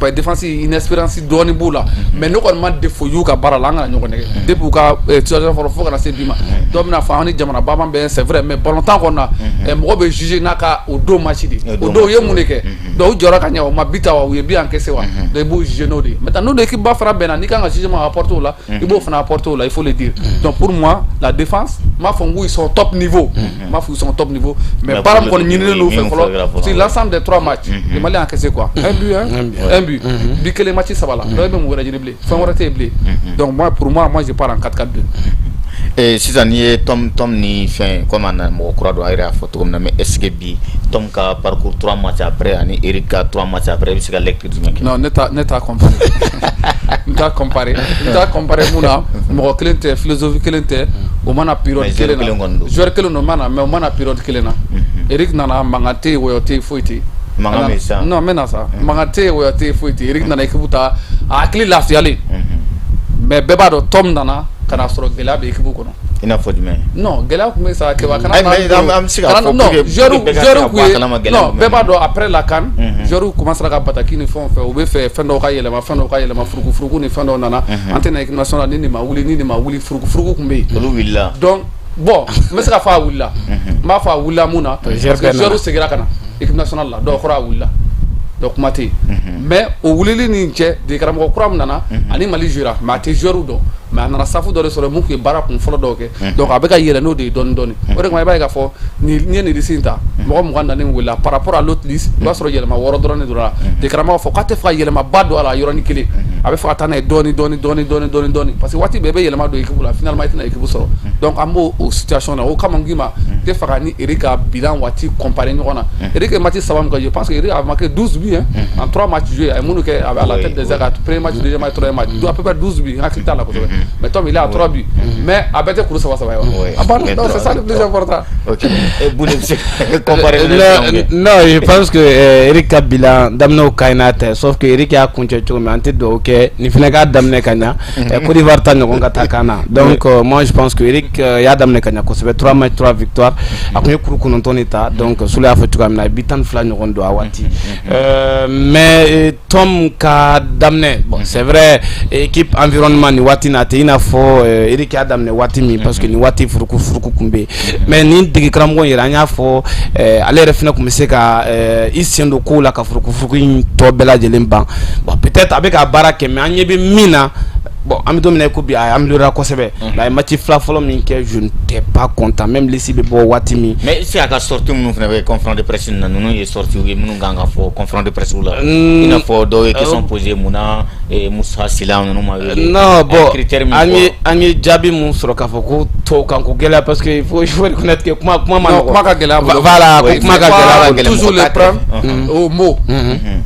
parce que défense, inexpérience dɔɔni b'u la. Mais ne kɔni ma défaut y'u ka baara la, an kana ɲɔgɔn nɛgɛ. Depuis u ka situation fɔlɔ fo ka na se bi ma, dɔw bɛna fɔ an ni jamana ba man bɛn, c'est vrai, mais ballon-tan kɔnɔna na, mɔgɔ bɛ juger n'a ka o don match de, o don u ye mun de kɛ. Donc u jɔra ka ɲɛ, o ma but ta wa, u ye but encaissé wa, donc i b'o juger n'o de ye. Maintenant, n'o équipe ba fana bɛnna, n'i kan ka jugement apporter o la, i b'o fana apporter o la, il faut le dire. Donc pour moi, la défense, n m'a fɔ n ko ils sont top niveau, n m'a fɔ ils sont top niveau, mais baara min kɔni ɲininen don u fɛ fɔlɔ, sur l'ensemble des trois matchs, le Mali a encaissé quoi? Un but, hein, un but, but kelen match saba la. Donc e bɛ mun wɛrɛ ɲini bilen? Fɛn wɛrɛ tɛ yen bilen. Donc moi, pour moi, moi je pars en 4-4-2. Sisan n'i ye Tom ni fɛn, comme a na mɔgɔ kura don, a yɛrɛ y'a fɔ cogo min na, mais est ce que bi Tom ka parcours 3 matchs après ani Eric ka 3 matchs après, i bɛ se ka lecture jumɛn kɛ? Non, ne t'a comparé, n t'a comparé, n t'a comparé. Mun na? Mɔgɔ kelen tɛ, philosophie kelen tɛ, o mana période kelen na, joueur kelen don mana, mais o mana période kelen na. Eric nana, mankan tɛ yen, wɔyɔ tɛ yen, foyi tɛ yen. Mankan bɛ sisan. Non, n bɛ na sa. Mankan tɛ yen, wɔyɔ tɛ yen, foyi tɛ yen. Eric nana équipe ta, a hakili lafiyalen. Mais bɛɛ b'a dɔn, Tom nana ka na sɔrɔ gɛlɛya bɛ équipe kɔnɔ. I n'a fɔ jumɛn? Non, gɛlɛya tun bɛ sa, Keba kana. An bɛ se k'a fɔ. Non, joueur kun ye, non, bɛɛ b'a dɔn, après la CAN, joueur commencera ka bataki ni fɛnw fɛ, u bɛ fɛ fɛn dɔw ka yɛlɛma, fɛn dɔw ka yɛlɛma, furuku furuku ni fɛn dɔw nana. An tɛna équipe nationale ni nin ma wuli, ni nin ma wuli, furuku furuku tun bɛ yen. Olu wulila. Donc bon, n bɛ se k'a fɔ a wulila. N b'a fɔ a wulila mun na? Parce que joueur seginna ka na équipe nationale la, donc o kɔrɔ a wulila. Donc kuma tɛ yen. Mais o wulili ni cɛ de, karamɔgɔ kura min nana ani Mali jouera, mais a tɛ joueur dɔn, mais a nana safu dɔ de sɔrɔ mun tun ye baara kun fɔlɔ dɔw kɛ. Donc a bɛ ka yɛlɛ n'o de ye dɔɔni dɔɔni. O de kama i b'a ye k'a fɔ ni ye nin liste in ta, mɔgɔ 24 min wulila, par rapport à l'autre liste, i b'a sɔrɔ yɛlɛma wɔɔrɔ dɔrɔn de donna la. De karamɔgɔ fɔ k'a tɛ fɛ ka yɛlɛmaba don a la yɔrɔnin kelen, a bɛ fɛ ka taa n'a ye dɔɔni dɔɔni dɔɔni dɔɔni dɔɔni dɔɔni, parce que waati bɛɛ i bɛ yɛlɛma don équipe la, finalement i tɛna équipe sɔrɔ. Donc an b'o o situation na. O kama n k'i ma, n tɛ fɛ ka ni Eric ka bilan waati comparer ɲɔgɔn na. Eric ye match saba min kɛ, je pense que Eric a marqué 12 buts, hein, en 3 matchs joués. A ye minnu kɛ à la tête des Aigles, premier match, deuxième match, troisième match, à peu près 12 buts, n hakili t'a la kosɛbɛ. Mais Tom, il est à 3 buts, mais a bɛɛ tɛ kuru saba saba ye wa, a banna. Donc c'est ça le plus important. Ok, et Boune bɛ se ka comparer? Non, je pense que Eric ka bilan daminɛw ka ɲi n'a ta ye, sauf que Eric y'a kuncɛ cogo min, an tɛ dugawu kɛ nin fana k'a daminɛ ka ɲa, Côte d'Ivoire ta ɲɔgɔn ka taa kan na. Donc moi je pense que Eric y'a daminɛ ka ɲa kosɛbɛ, 3 matchs, 3 victoires, a kun ye kuru 9 de ta. Donc Sule y'a fɔ cogoya min na, a ye but 12 ɲɔgɔn don a waati. Mais Tom ka daminɛ, bon, c'est vrai, équipe environnement nin waati in a tɛ i n'a fɔ Eric y'a daminɛ waati min, parce que nin waati furuku furuku kun bɛ yen. Mais nin dege karamɔgɔ in yɛrɛ, an y'a fɔ, ale yɛrɛ fana tun bɛ se ka i sen don kow la ka furuku furuku in tɔ bɛɛ lajɛlen ban. Bon, peut-être a bɛ ka baara kɛ, mais an ɲɛ bɛ min na, bon, an bɛ don min na i ko bi, a amélioré kosɛbɛ. Mais a ye match fila fɔlɔ min kɛ, je n'étais pas content, même liste bɛ bɔ waati min. Mais est ce que a ka sortie minnu fana bɛ conférence de presse na, ninnu ye sortie ye minnu kan ka fɔ conférence de presse la, i n'a fɔ dɔw ye question posée, munna Musa Sila ninnu ma wele? Non, bon, an ye jaabi mun sɔrɔ k'a fɔ ko tubabu kan ko gɛlɛya, parce que il faut reconnaître que kuma ma nɔgɔn. Kuma ka gɛlɛn a bolo. Voilà, ko kuma ka gɛlɛn a bolo. Toujours le prendre au mot.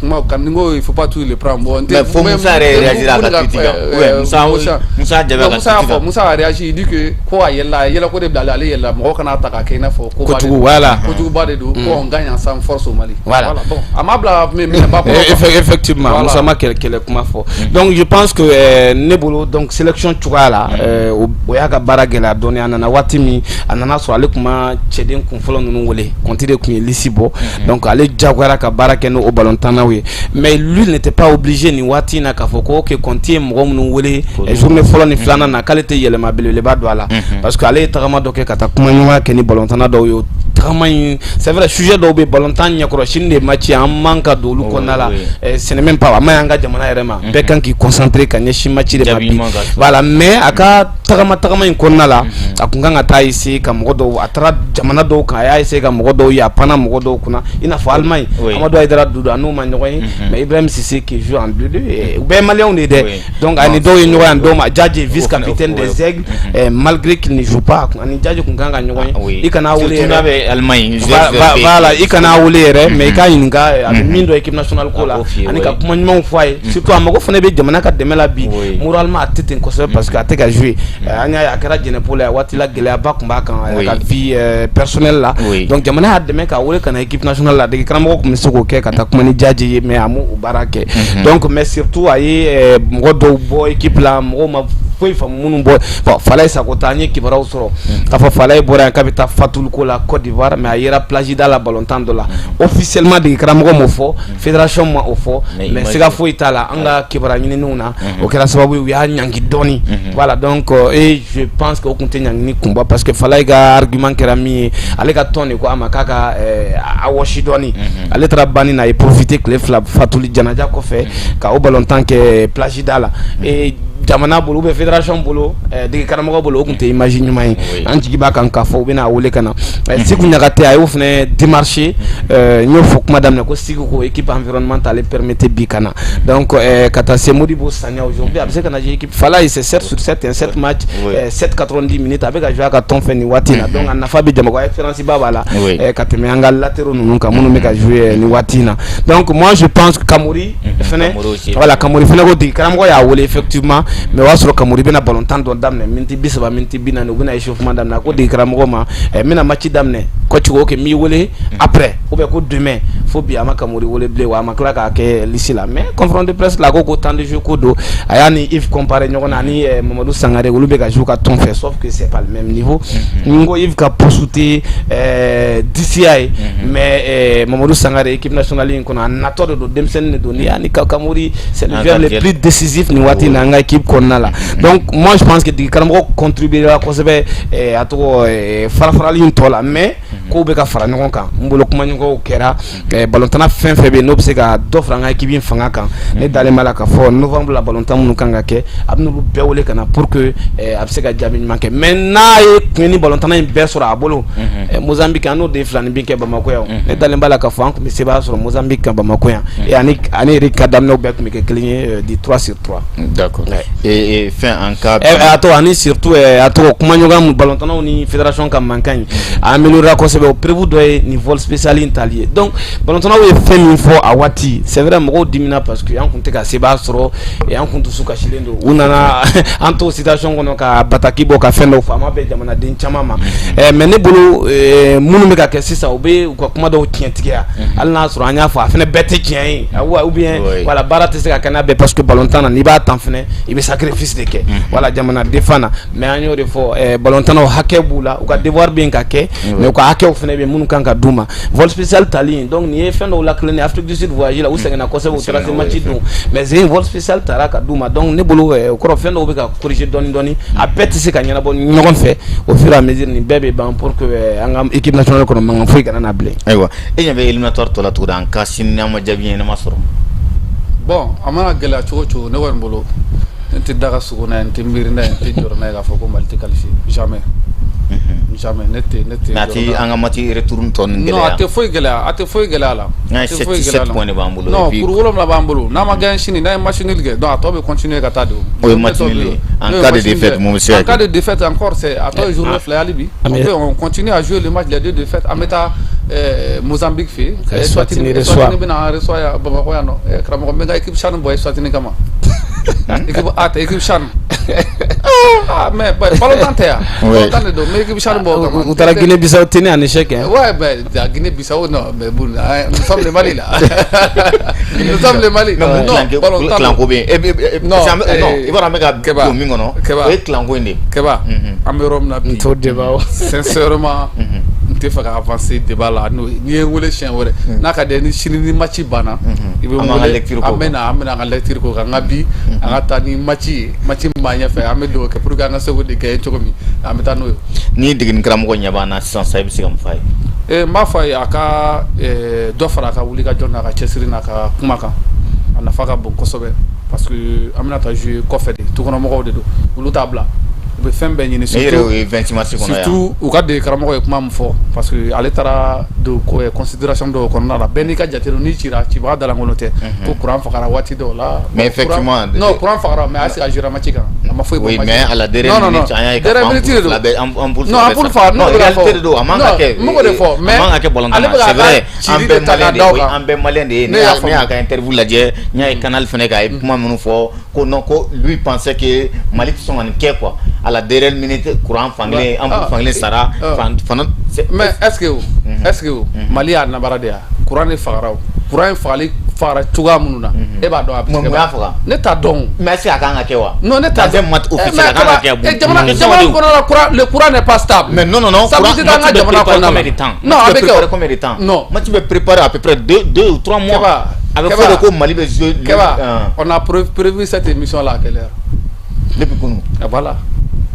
Kuma kan ni ko il faut pas toujours le prendre. Bon, mais fo Musa yɛrɛ réagir a ka tweet kan, ou bien Musa Jabe ka Musa y'a fɔ, Musa a réagi, il dit que ko a yɛlɛla, a ye yɛlɛko de bila ale, ale yɛlɛla, mɔgɔ kana ta k'a kɛ i n'a fɔ ko kojugu, voilà. Kojuguba de don, ko on gagne ensemble, force au Mali. Voilà. Bon, a ma bila minɛba kɔnɔ. Effectivement, Musa ma kɛlɛ kɛlɛ kuma fɔ. Donc je pense que ne bolo, donc sélection cogoya la, o y'a ka baara gɛlɛya dɔɔnin. dɔɔni. A nana waati min, a nana sɔrɔ ale tun ma cɛden kun fɔlɔ ninnu wele. Conte de tun ye liste bɔ, donc ale jagoyara ka baara kɛ n'o balontannaw ye. Mais lui n'était pas obligé nin waati in na k'a fɔ ko ok, Conte ye mɔgɔ minnu wele journée fɔlɔ ni filanan na, k'ale tɛ yɛlɛma belebeleba don a la, parce que ale ye tagama dɔ kɛ ka taa kumaɲɔgɔnya kɛ ni balontanna dɔw ye. O tagama in, c'est vrai, sujet dɔw bɛ balontan ɲɛkɔrɔ, sini de match, an man ka don olu kɔnɔna la. Ce n'est même pas, a ma ɲi an ka jamana yɛrɛ ma. Bɛɛ kan k'i concentrer ka ɲɛsin match de ma bi, voilà. Mais a ka tagama tagama in kɔnɔna la, a kun kan ka taa essayer ka mɔgɔ dɔw, a taara jamana dɔw kan, a y'a essayer ka mɔgɔ dɔw ye, a panna mɔgɔ dɔw kunna, i n'a fɔ Allemagne, Amadou Haidara Doudou, a n'o ma ɲɔgɔn ye. Mais Ibrahim Cissé qui joue en 2-2, u bɛɛ ye maliyɛnw de ye dɛ. Donc ani dɔw ye ɲɔgɔn ye, ani dɔw ma. Djadje, vice capitaine des Aigles, malgré qu'il ne joue pas, ani Djadje kun kan ka ɲɔgɔn ye. I kana wele yɛrɛ Allemagne. Voilà, i kana wele yɛrɛ, mais i k'a ɲininka a bɛ min dɔn équipe nationale ko la, ani ka kuma ɲumanw fɔ a ye. Surtout a mago fana bɛ jamana ka dɛmɛ la bi. Moralement a tɛ ten kosɛbɛ, parce que a tɛ ka jouer. An y'a ye, a kɛra jɛnɛpo la waati la, gɛlɛyaba tun b'a kan a ka vie personnelle la. Donc jamana y'a dɛmɛ k'a wele ka na équipe nationale la. Dege karamɔgɔ tun bɛ se k'o kɛ ka taa kuma ni Djadje ye, mais a m'o baara kɛ. Donc mais surtout a ye mɔgɔ dɔw bɔ équipe la, mɔgɔw ma foyi faamu minnu bɔ. Bon, Falaye Sakota, an ye kibaruyaw sɔrɔ k'a fɔ Falaye bɔra yan k'a bɛ taa fatuli ko la Côte d'Ivoire, mais a yera plage da la balontan dɔ la. Officiellement dege karamɔgɔ m'o fɔ, fédération ma o fɔ, mais siga foyi t'a la, an ka kibaruya ɲininiw na, o kɛra sababu ye u y'a ɲangi dɔɔni. Voilà, donc et je pense que o tun tɛ ɲangini kunba, parce que Falaye ka argument kɛra min ye, ale ka tɔn de ko a ma k'a ka a wɔsi dɔɔni. Ale taara banni na, a ye profiter tile 2 fatuli janaja kɔfɛ ka o balontan kɛ plage da la. Et jamana bolo ou bien fédération bolo, dege karamɔgɔ bolo, o tun tɛ image ɲuman ye. An jigi b'a kan k'a fɔ u bɛna wele ka na. Sikou Niakaté, a y'o fana démarché. N y'o fɔ kuma daminɛ ko Sikou ko équipe environnement t'ale permettre bi ka na. Donc ka taa se Modibo Sagna, aujourd'hui a bɛ se ka na jouer équipe. Falaye, c'est 7 sur 7, un 7 match, 7 90 minutes, a bɛ ka jouer a ka tɔn fɛ nin waati in na. Donc a nafa bɛ jama, expérience ba b'a la ka tɛmɛ an ka latéraux ninnu kan minnu bɛ ka jouer nin waati in na. Donc moi je pense que Kamori fɛnɛ, voilà, Kamori fɛnɛ ko dege karamɔgɔ y'a wele effectivement, mais o y'a sɔrɔ Kamori bɛna balontan dɔ daminɛ miniti 30, miniti 40, u bɛna échauffement daminɛ. A ko dege karamɔgɔ ma n bɛna match daminɛ. Coach ko ok, n b'i wele après ou bien ko demain. Fo bi a ma Kamori wele bilen, wa a ma tila k'a kɛ liste la. Mais conférence de presse la, a ko ko temps de jeu ko don. A y'a ni Yves comparé ɲɔgɔn na ani Mamadou Sangare, olu bɛ ka jouer ka tɔn fɛ, sauf que c'est pas le même niveau. N ko Yves ka poste tɛ DCA ye, mais Mamadou Sangare, équipe nationale in kɔnɔ, a natɔ de don, denmisɛnnin de don. N'i y'a ni Kamori, c'est le joueur le plus décisif nin waati in na an ka équipe kɔnɔna la. Donc moi je pense que dege karamɔgɔ contribuer kosɛbɛ a tɔgɔ fara farali in tɔ la, mais kow bɛ ka fara ɲɔgɔn kan. N bolo kumaɲɔgɔnw kɛra, balontanna fɛn fɛn bɛ yen n'o bɛ se ka dɔ fara an ka équipe in fanga kan, ne dalen b'a la k'a fɔ novembre la, balontan minnu kan ka kɛ, a bɛ n'olu bɛɛ wele ka na pour que a bɛ se ka jaabi ɲuman kɛ. Mais n'a ye kun ni balontanna in bɛɛ sɔrɔ a bolo, Mozambique, an n'o de ye filanin bin kɛ Bamakɔ yan, ne dalen b'a la k'a fɔ an tun bɛ sebaaya sɔrɔ Mozambique kan Bamakɔ yan, et ani Eric ka daminɛw bɛɛ tun bɛ kɛ kelen ye di 3 sur 3. D'accord. Et fɛn en cas a tɔgɔ ani surtout a tɔgɔ kumaɲɔgɔnya balontannaw ni fédération ka mankan in, a amélioré kosɛbɛ. O preuve dɔ ye nin vol spécial in tali ye. Donc balontannaw ye fɛn min fɔ a waati, c'est vrai, mɔgɔw dimina parce que an tun tɛ ka sebaaya sɔrɔ et an kun dusu kasilen don. U nana an to situation kɔnɔ ka bataki bɔ ka fɛn dɔw fɔ, a ma bɛn jamanaden caman ma. Mais ne bolo, minnu bɛ ka kɛ sisan, u bɛ u ka kuma dɔw tiɲɛtigiya, hali n'a sɔrɔ an y'a fɔ a fana bɛɛ tɛ tiɲɛ ye ou bien voilà, baara tɛ se ka kɛ n'a bɛɛ, parce que balontan na, n'i b'a tan fɛnɛ, i bɛ sacrifice de kɛ, voilà, jamana défend na. Mais an y'o de fɔ, balontannaw hakɛ b'u la, u ka devoir bɛ yen ka kɛ, mais u ka hakɛw fɛnɛ bɛ yen minnu kan ka d'u ma. Vol spécial tali in, donc nin ye fɛn dɔw lakilennen. Afrique du Sud voyage la, u sɛgɛnna kosɛbɛ, u taara se match don, mais zen vol spécial taara ka d'u ma. Donc ne bolo, o kɔrɔ fɛn dɔw bɛ ka corriger dɔɔni dɔɔni, a bɛɛ tɛ se ka ɲɛnabɔ ɲɔgɔn fɛ. Au fur et à mesure, nin bɛɛ bɛ ban pour que an ka équipe nationale kɔnɔ, mankan foyi kana na bilen. Ayiwa, e ɲɛ bɛ éliminatoire tɔ la cogo di en cas sini n'an ma jaabi ɲɛnama sɔrɔ? Bon, a mana gɛlɛya cogo o cogo, ne kɔni bolo, n tɛ da ka sogo n'a ye, n tɛ miiri n'a ye, n tɛ jɔrɔ n'a ye k'a fɔ ko Mali tɛ qualifié. Jamais, jamais, ne tɛ ne tɛ. Mais a tɛ an ka match retour tɔ ninnu gɛlɛya? Non, a tɛ foyi gɛlɛya, a tɛ foyi gɛlɛya la. N'a ye 7 points de b'an bolo. Non, kuru 7 b'an bolo. N'a ma gagné sini, n'a ye match nul kɛ, donc a tɔ bɛ continuer ka taa de. O ye match nul ye. En cas de défaite, mun bɛ se ka kɛ? En cas de défaite encore, c'est a tɔ ye journée 2 ye hali bi. On continue à jouer le match, les deux défaites. An bɛ taa Mozambique fɛ yen. Eswatini reçoit. Eswatini bɛna an reçoit yan Bamakɔ yan nɔ. Karamɔgɔ, n bɛ n ka équipe CHAN bɔ Eswatini kama. Équipe A tɛ, équipe CHAN. Ah, mais ballon tɛ yan. Ballon de don, mais équipe CHAN bɔ o kama. U taara Guinée Bissau tenir en échec, hein. Ouais, mais la Guinée Bissau, non, mais bon, nous sommes le Mali là. Nous sommes le Mali. Mais mun Non, ballon clan ko bɛ yen? Non, Non, i b'a dɔn an bɛ ka Keba, don min kɔnɔ, Keba. o ye clan ko in de ye. Keba, an bɛ yɔrɔ min na bi. N t'o débat o. Sincèrement, n tɛ fɛ ka avancer débat la. N'o n'i ye n wele siɲɛ wɛrɛ, n'a ka di ye, ni sini ni match banna, i bɛ An n b'an ka wele. Lecture k'o An bɛ na, an bɛ na an ka lecture k'o kan. Nka bi, an ka taa ni match ye, match min b'an ɲɛfɛ, an bɛ dugawu kɛ pour que an ka se k'o de gagner cogo min, an bɛ taa n'o ye. Ni degeli karamɔgɔ ɲɛ b'an na sisan sa, i bɛ se ka mun f'a ye? N b'a fɔ a ye, a ka dɔ fara a ka wulikajɔ n'a ka cɛsiri n'a ka kuma kan. A nafa ka bon kosɛbɛ, parce que an bɛna taa jouer kɔfɛ de, tukɔnɔmɔgɔw de don, olu t'a bila, u bɛ fɛn bɛɛ ɲini. Ne yɛrɛ, o ye 26 mars kɔnɔ yan. Surtout u ka dege karamɔgɔ ye kuma min fɔ, parce que ale taara don ko considération dɔw kɔnɔna la, bɛɛ n'i ka jate don, n'i cira, cibaga dalankolon tɛ, ko courant fagara waati dɔw la. Mais effectivement, non, courant fagara, mais est-ce que a jouera match kan? A ma foyi bɔ Oui, match. Mais à la dernière Non, non, non. minute, an y'a ye k'a Dernière fɔ minute de ampoule don. fila bɛ ampoule Non, fila bɛ ampoule sa. faga, Non, n'o bɛ k'a réalité fɔ. de don, a man ka Non, kɛ. n b'o de fɔ, mais A man ka kɛ ballon ale bɛ na, k'a c'est vrai. ka An cili bɛɛ de ta k'a malien de da o ye, kan. an bɛɛ malien de ye. Ne Ne y'a y'a ne faamu. y'a ka interview lajɛ, n y'a ye canal fɛnɛ kan, a ye kuma minnu fɔ ko non, ko lui pensait que Mali tɛ sɔn ka nin kɛ quoi. À la dernière minute, courant fankelen, ampoule fankelen sara, fan fana. Mais est-ce que o Mali y'a nabara de ya? Courant de fagara o. Courant in fagali fagara cogoya minnu na, e b'a dɔn a bɛ Mun y'a faga? Ne t'a dɔn o. Mais est-ce que a kan ka kɛ wa? Non, ne t'a Dans un match officiel, a kan ka kɛ. Eh, jamana kɔnɔ la, courant, le courant n'est pas stable. Mais non, non, non. Stabilité t'an ka Match bɛ jamana préparer kɔnɔna la. combien de temps? Non, Match a bɛ bɛ kɛ o. préparer combien de temps? Non. Match bɛ préparer à peu près 2 ou 3 mois. Keba, A bɛ Keba. fɔ de ko Mali bɛ jouer. Keba, on a prévu cette émission là à quelle heure? Depuis kunun. Ah, voilà.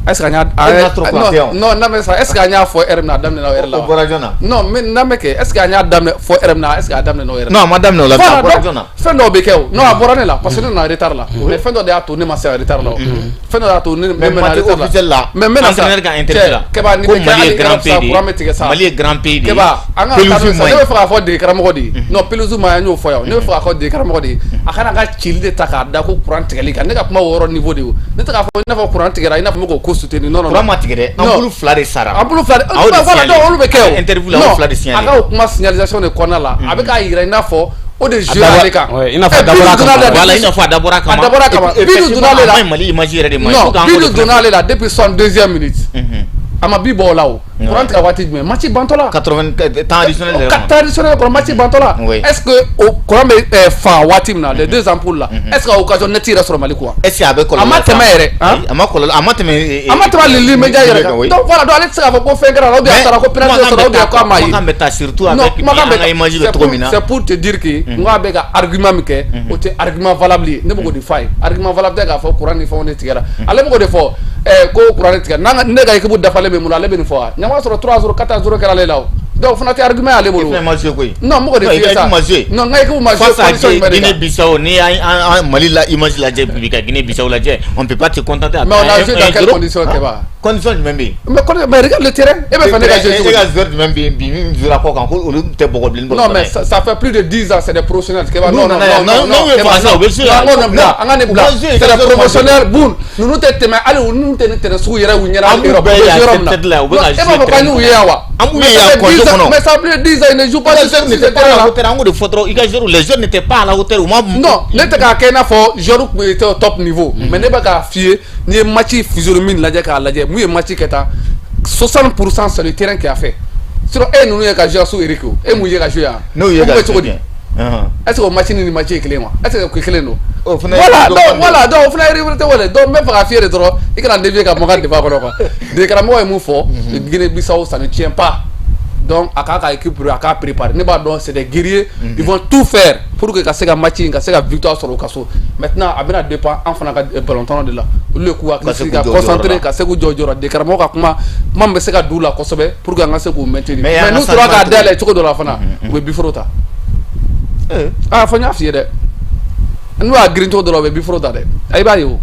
Est-ce que an y'a E n'a trop non classé, hein. Non, non, mais ça, est-ce que an y'a fɔ heure min na, a daminɛna o heure la O wa? bɔra jɔn na? Non, mais n'a mɛ kɛ, est-ce que an y'a daminɛ fɔ heure min na, est-ce que a daminɛna o heure la? Non, a ma daminɛ o la, Voilà, a bɔra donc, jɔn na? Fɛn dɔw bɛ kɛ o. Non, a bɔra ne la, parce que ne nana retard la. Mais fɛn dɔ de y'a to ne ma se retard la o. Fɛn dɔ de y'a to ne Mais ne mɛna match retard la. officiel la, Mais n bɛna sa. entraîneur ka interview la, Keba, ni ko bɛ kɛ Mali ye hali grand heure pays sa, de ye. courant bɛ tigɛ sa. Mali ye grand pays de ye. Keba, an ka taa Pelouse n'o ye sa. man Ne ɲi. bɛ fɛ k'a fɔ dege karamɔgɔ de ye. Non, pelouse man ɲi, an y'o fɔ yan. Ne bɛ fɛ k'a fɔ dege karamɔgɔ de ye. A kana ka cili de ta k'a da ko courant tigɛli kan. Ne ka kuma o yɔrɔ niveau de ye o. Ne tɛ k'a fɔ i n'a fɔ courant tigɛra, i n'a fɔ n bɛ k'o ko soutenir. Non, non, non. Courant ma tigɛ dɛ, Non. ampoule fila de sara. Ampoule fila de A y'o de voilà, signaler. donc olu bɛ kɛ o. Interview la, o Non, fila de signaler. a ka o kuma signalisation de kɔnɔna la, a bɛ k'a yira i n'a fɔ o de joué dabɔra- ale kan. Ouais, i n'a fɔ a Eh, dabɔra but donna kama. ale la. Voilà, i n'a fɔ a dabɔra kama. A dabɔra kama. Et puis, But effectivement, donna ale la. a ma ɲi Mali image yɛrɛ de ma ɲi. Non, Faut k'an but k'o de donna fana ale la depuis 62e minute. A ma but bɔ o la o. Courant tigɛ waati jumɛn? Match bantɔ la. 80 temps additionnel yɛrɛ Ka kɔnɔ. temps additionnel kɔnɔ, match bantɔ la. Est-ce que o courant bɛ fa waati min na, les deux ampoules là, est-ce que a occasion nette yɛrɛ sɔrɔ Mali quoi? Est-ce que a bɛ kɔlɔlɔ A ma lase tɛmɛ yɛrɛ, hein? Ayi, a ma kɔlɔlɔ, a ma tɛmɛ. A ma tɛmɛ lili média yɛrɛ kan. Oui. Donc voilà, donc ale tɛ se k'a fɔ ko fɛn kɛra la, ou bien a taara ko penalty sɔrɔ, ou bien ko a ma ye. Kumakan bɛ taa surtout Non, avec bi kumakan an bɛ ka image bɛ c'est cogo min na. C'est pour te dire que n ko a bɛ ka argument min kɛ, o tɛ argument valable ye. Ne bɛ k'o de f'a ye. Argument valable tɛ k'a fɔ courant ni fɛnw de tigɛra. Ale bɛ k'o de fɔ ko courant de tigɛra. N'an ka ne ka équipe dafalen bɛ mun na, ale bɛ nin fɔ wa? Ɲama sɔrɔ 3-0, 4-0 kɛra ale la o. Donc o fana tɛ argument y'ale bolo. E fana ma joué koyi. Non, n bɛ k'o de Non, f'i ye i ka sa. équipe ma joué. Non, n ka équipe ma joué Face à condition jumɛn de kan? Guinée-Bissau, ni an Mali la image lajɛ bi ka Guinée-Bissau lajɛ, on peut pas te contenter à Mais on a joué dans quelles 1-0. conditions, Keba? Condition jumɛn bɛ yen? Mais regarde le terrain. E bɛ fɛ ne ka jouer E cogo di? ka joueur jumɛn bɛ yen bi min jouera kɔ kan ko olu tɛ bɔgɔ bilenni bɔ? Non, mais ça fait plus de 10 ans, c'est des professionnels. Keba, non, non, non, non, non, non, non, Keba, Keba, u bɛ jouer. non, an k'o bila, an ka nin U bila. bɛ jouer, C'est des joueur ma professionnels, Boun. Ninnu tɛ tɛmɛ, hali ninnu tɛ nin terrain sugu yɛrɛ u ɲɛna An b'u Europe. bɛɛ U bɛ ye jouer yɔrɔ min na. tête la, u bɛ ka Non, e b'a jouer fɔ k'an y'u ye yan wa? An b'u Mais ye ça yan fait kɔnjo 10 ans. kɔnɔ. Mais ça fait plus de 10 ans, ils ne jouent pas Les sur joueurs ce n'étaient pas à la terrain-là. hauteur, an k'o de fɔ dɔrɔn, i ka joueur, les joueurs n'étaient pas à la hauteur, u ma. Non, ne tɛ k'a kɛ i n'a fɔ joueur tun était au top niveau. Mais ne bɛ k'a f'i ye, n'i ye match physionomie lajɛ k'a lajɛ, mun ye match kɛ tan, 60 % c'est le terrain qui a fait. Sinon e ninnu ye ka jouer sous Eric o, e mun ye ka jouer yan? N'o ye O ka bɛ cogo di? jouer bien. Est-ce que o match ni nin match ye kelen wa? Est-ce que o kelen don? O fana ye Voilà, dɔ donc fana. Voilà, donc o fana ye réalité wɛrɛ. Donc n bɛ fɛ k'a f'i ye de dɔrɔn, i kana dévier ka bɔ n ka débat kɔnɔ quoi. De karamɔgɔ ye mun fɔ, Guinée-Bissau, ça ne tient pas. Donc a k'a ka équipe, a k'a préparer. Ne b'a dɔn, c'est des guerriers, ils vont tout faire pour que ka se ka match in, ka se ka victoire sɔrɔ u ka so. Maintenant a bɛna dépend an fana ka ballon de la. Olu de k'u hakili Ka se sigi, k'u ka jɔ u jɔyɔrɔ concentrer, la. ka se k'u jɔ u jɔyɔrɔ. De karamɔgɔ ka kuma, kuma min bɛ se ka d'u la kosɛbɛ pour que an ka se k'u maintenir. Mais Mais an ka n'u tora k'a changement dayɛlɛ cogo dɔ la fana, u bɛ biforo ta. Ah, fɔ n y'a f'i ye dɛ. N'u y'a girin cogo dɔ la, u bɛ biforo ta dɛ. I b'a ye o.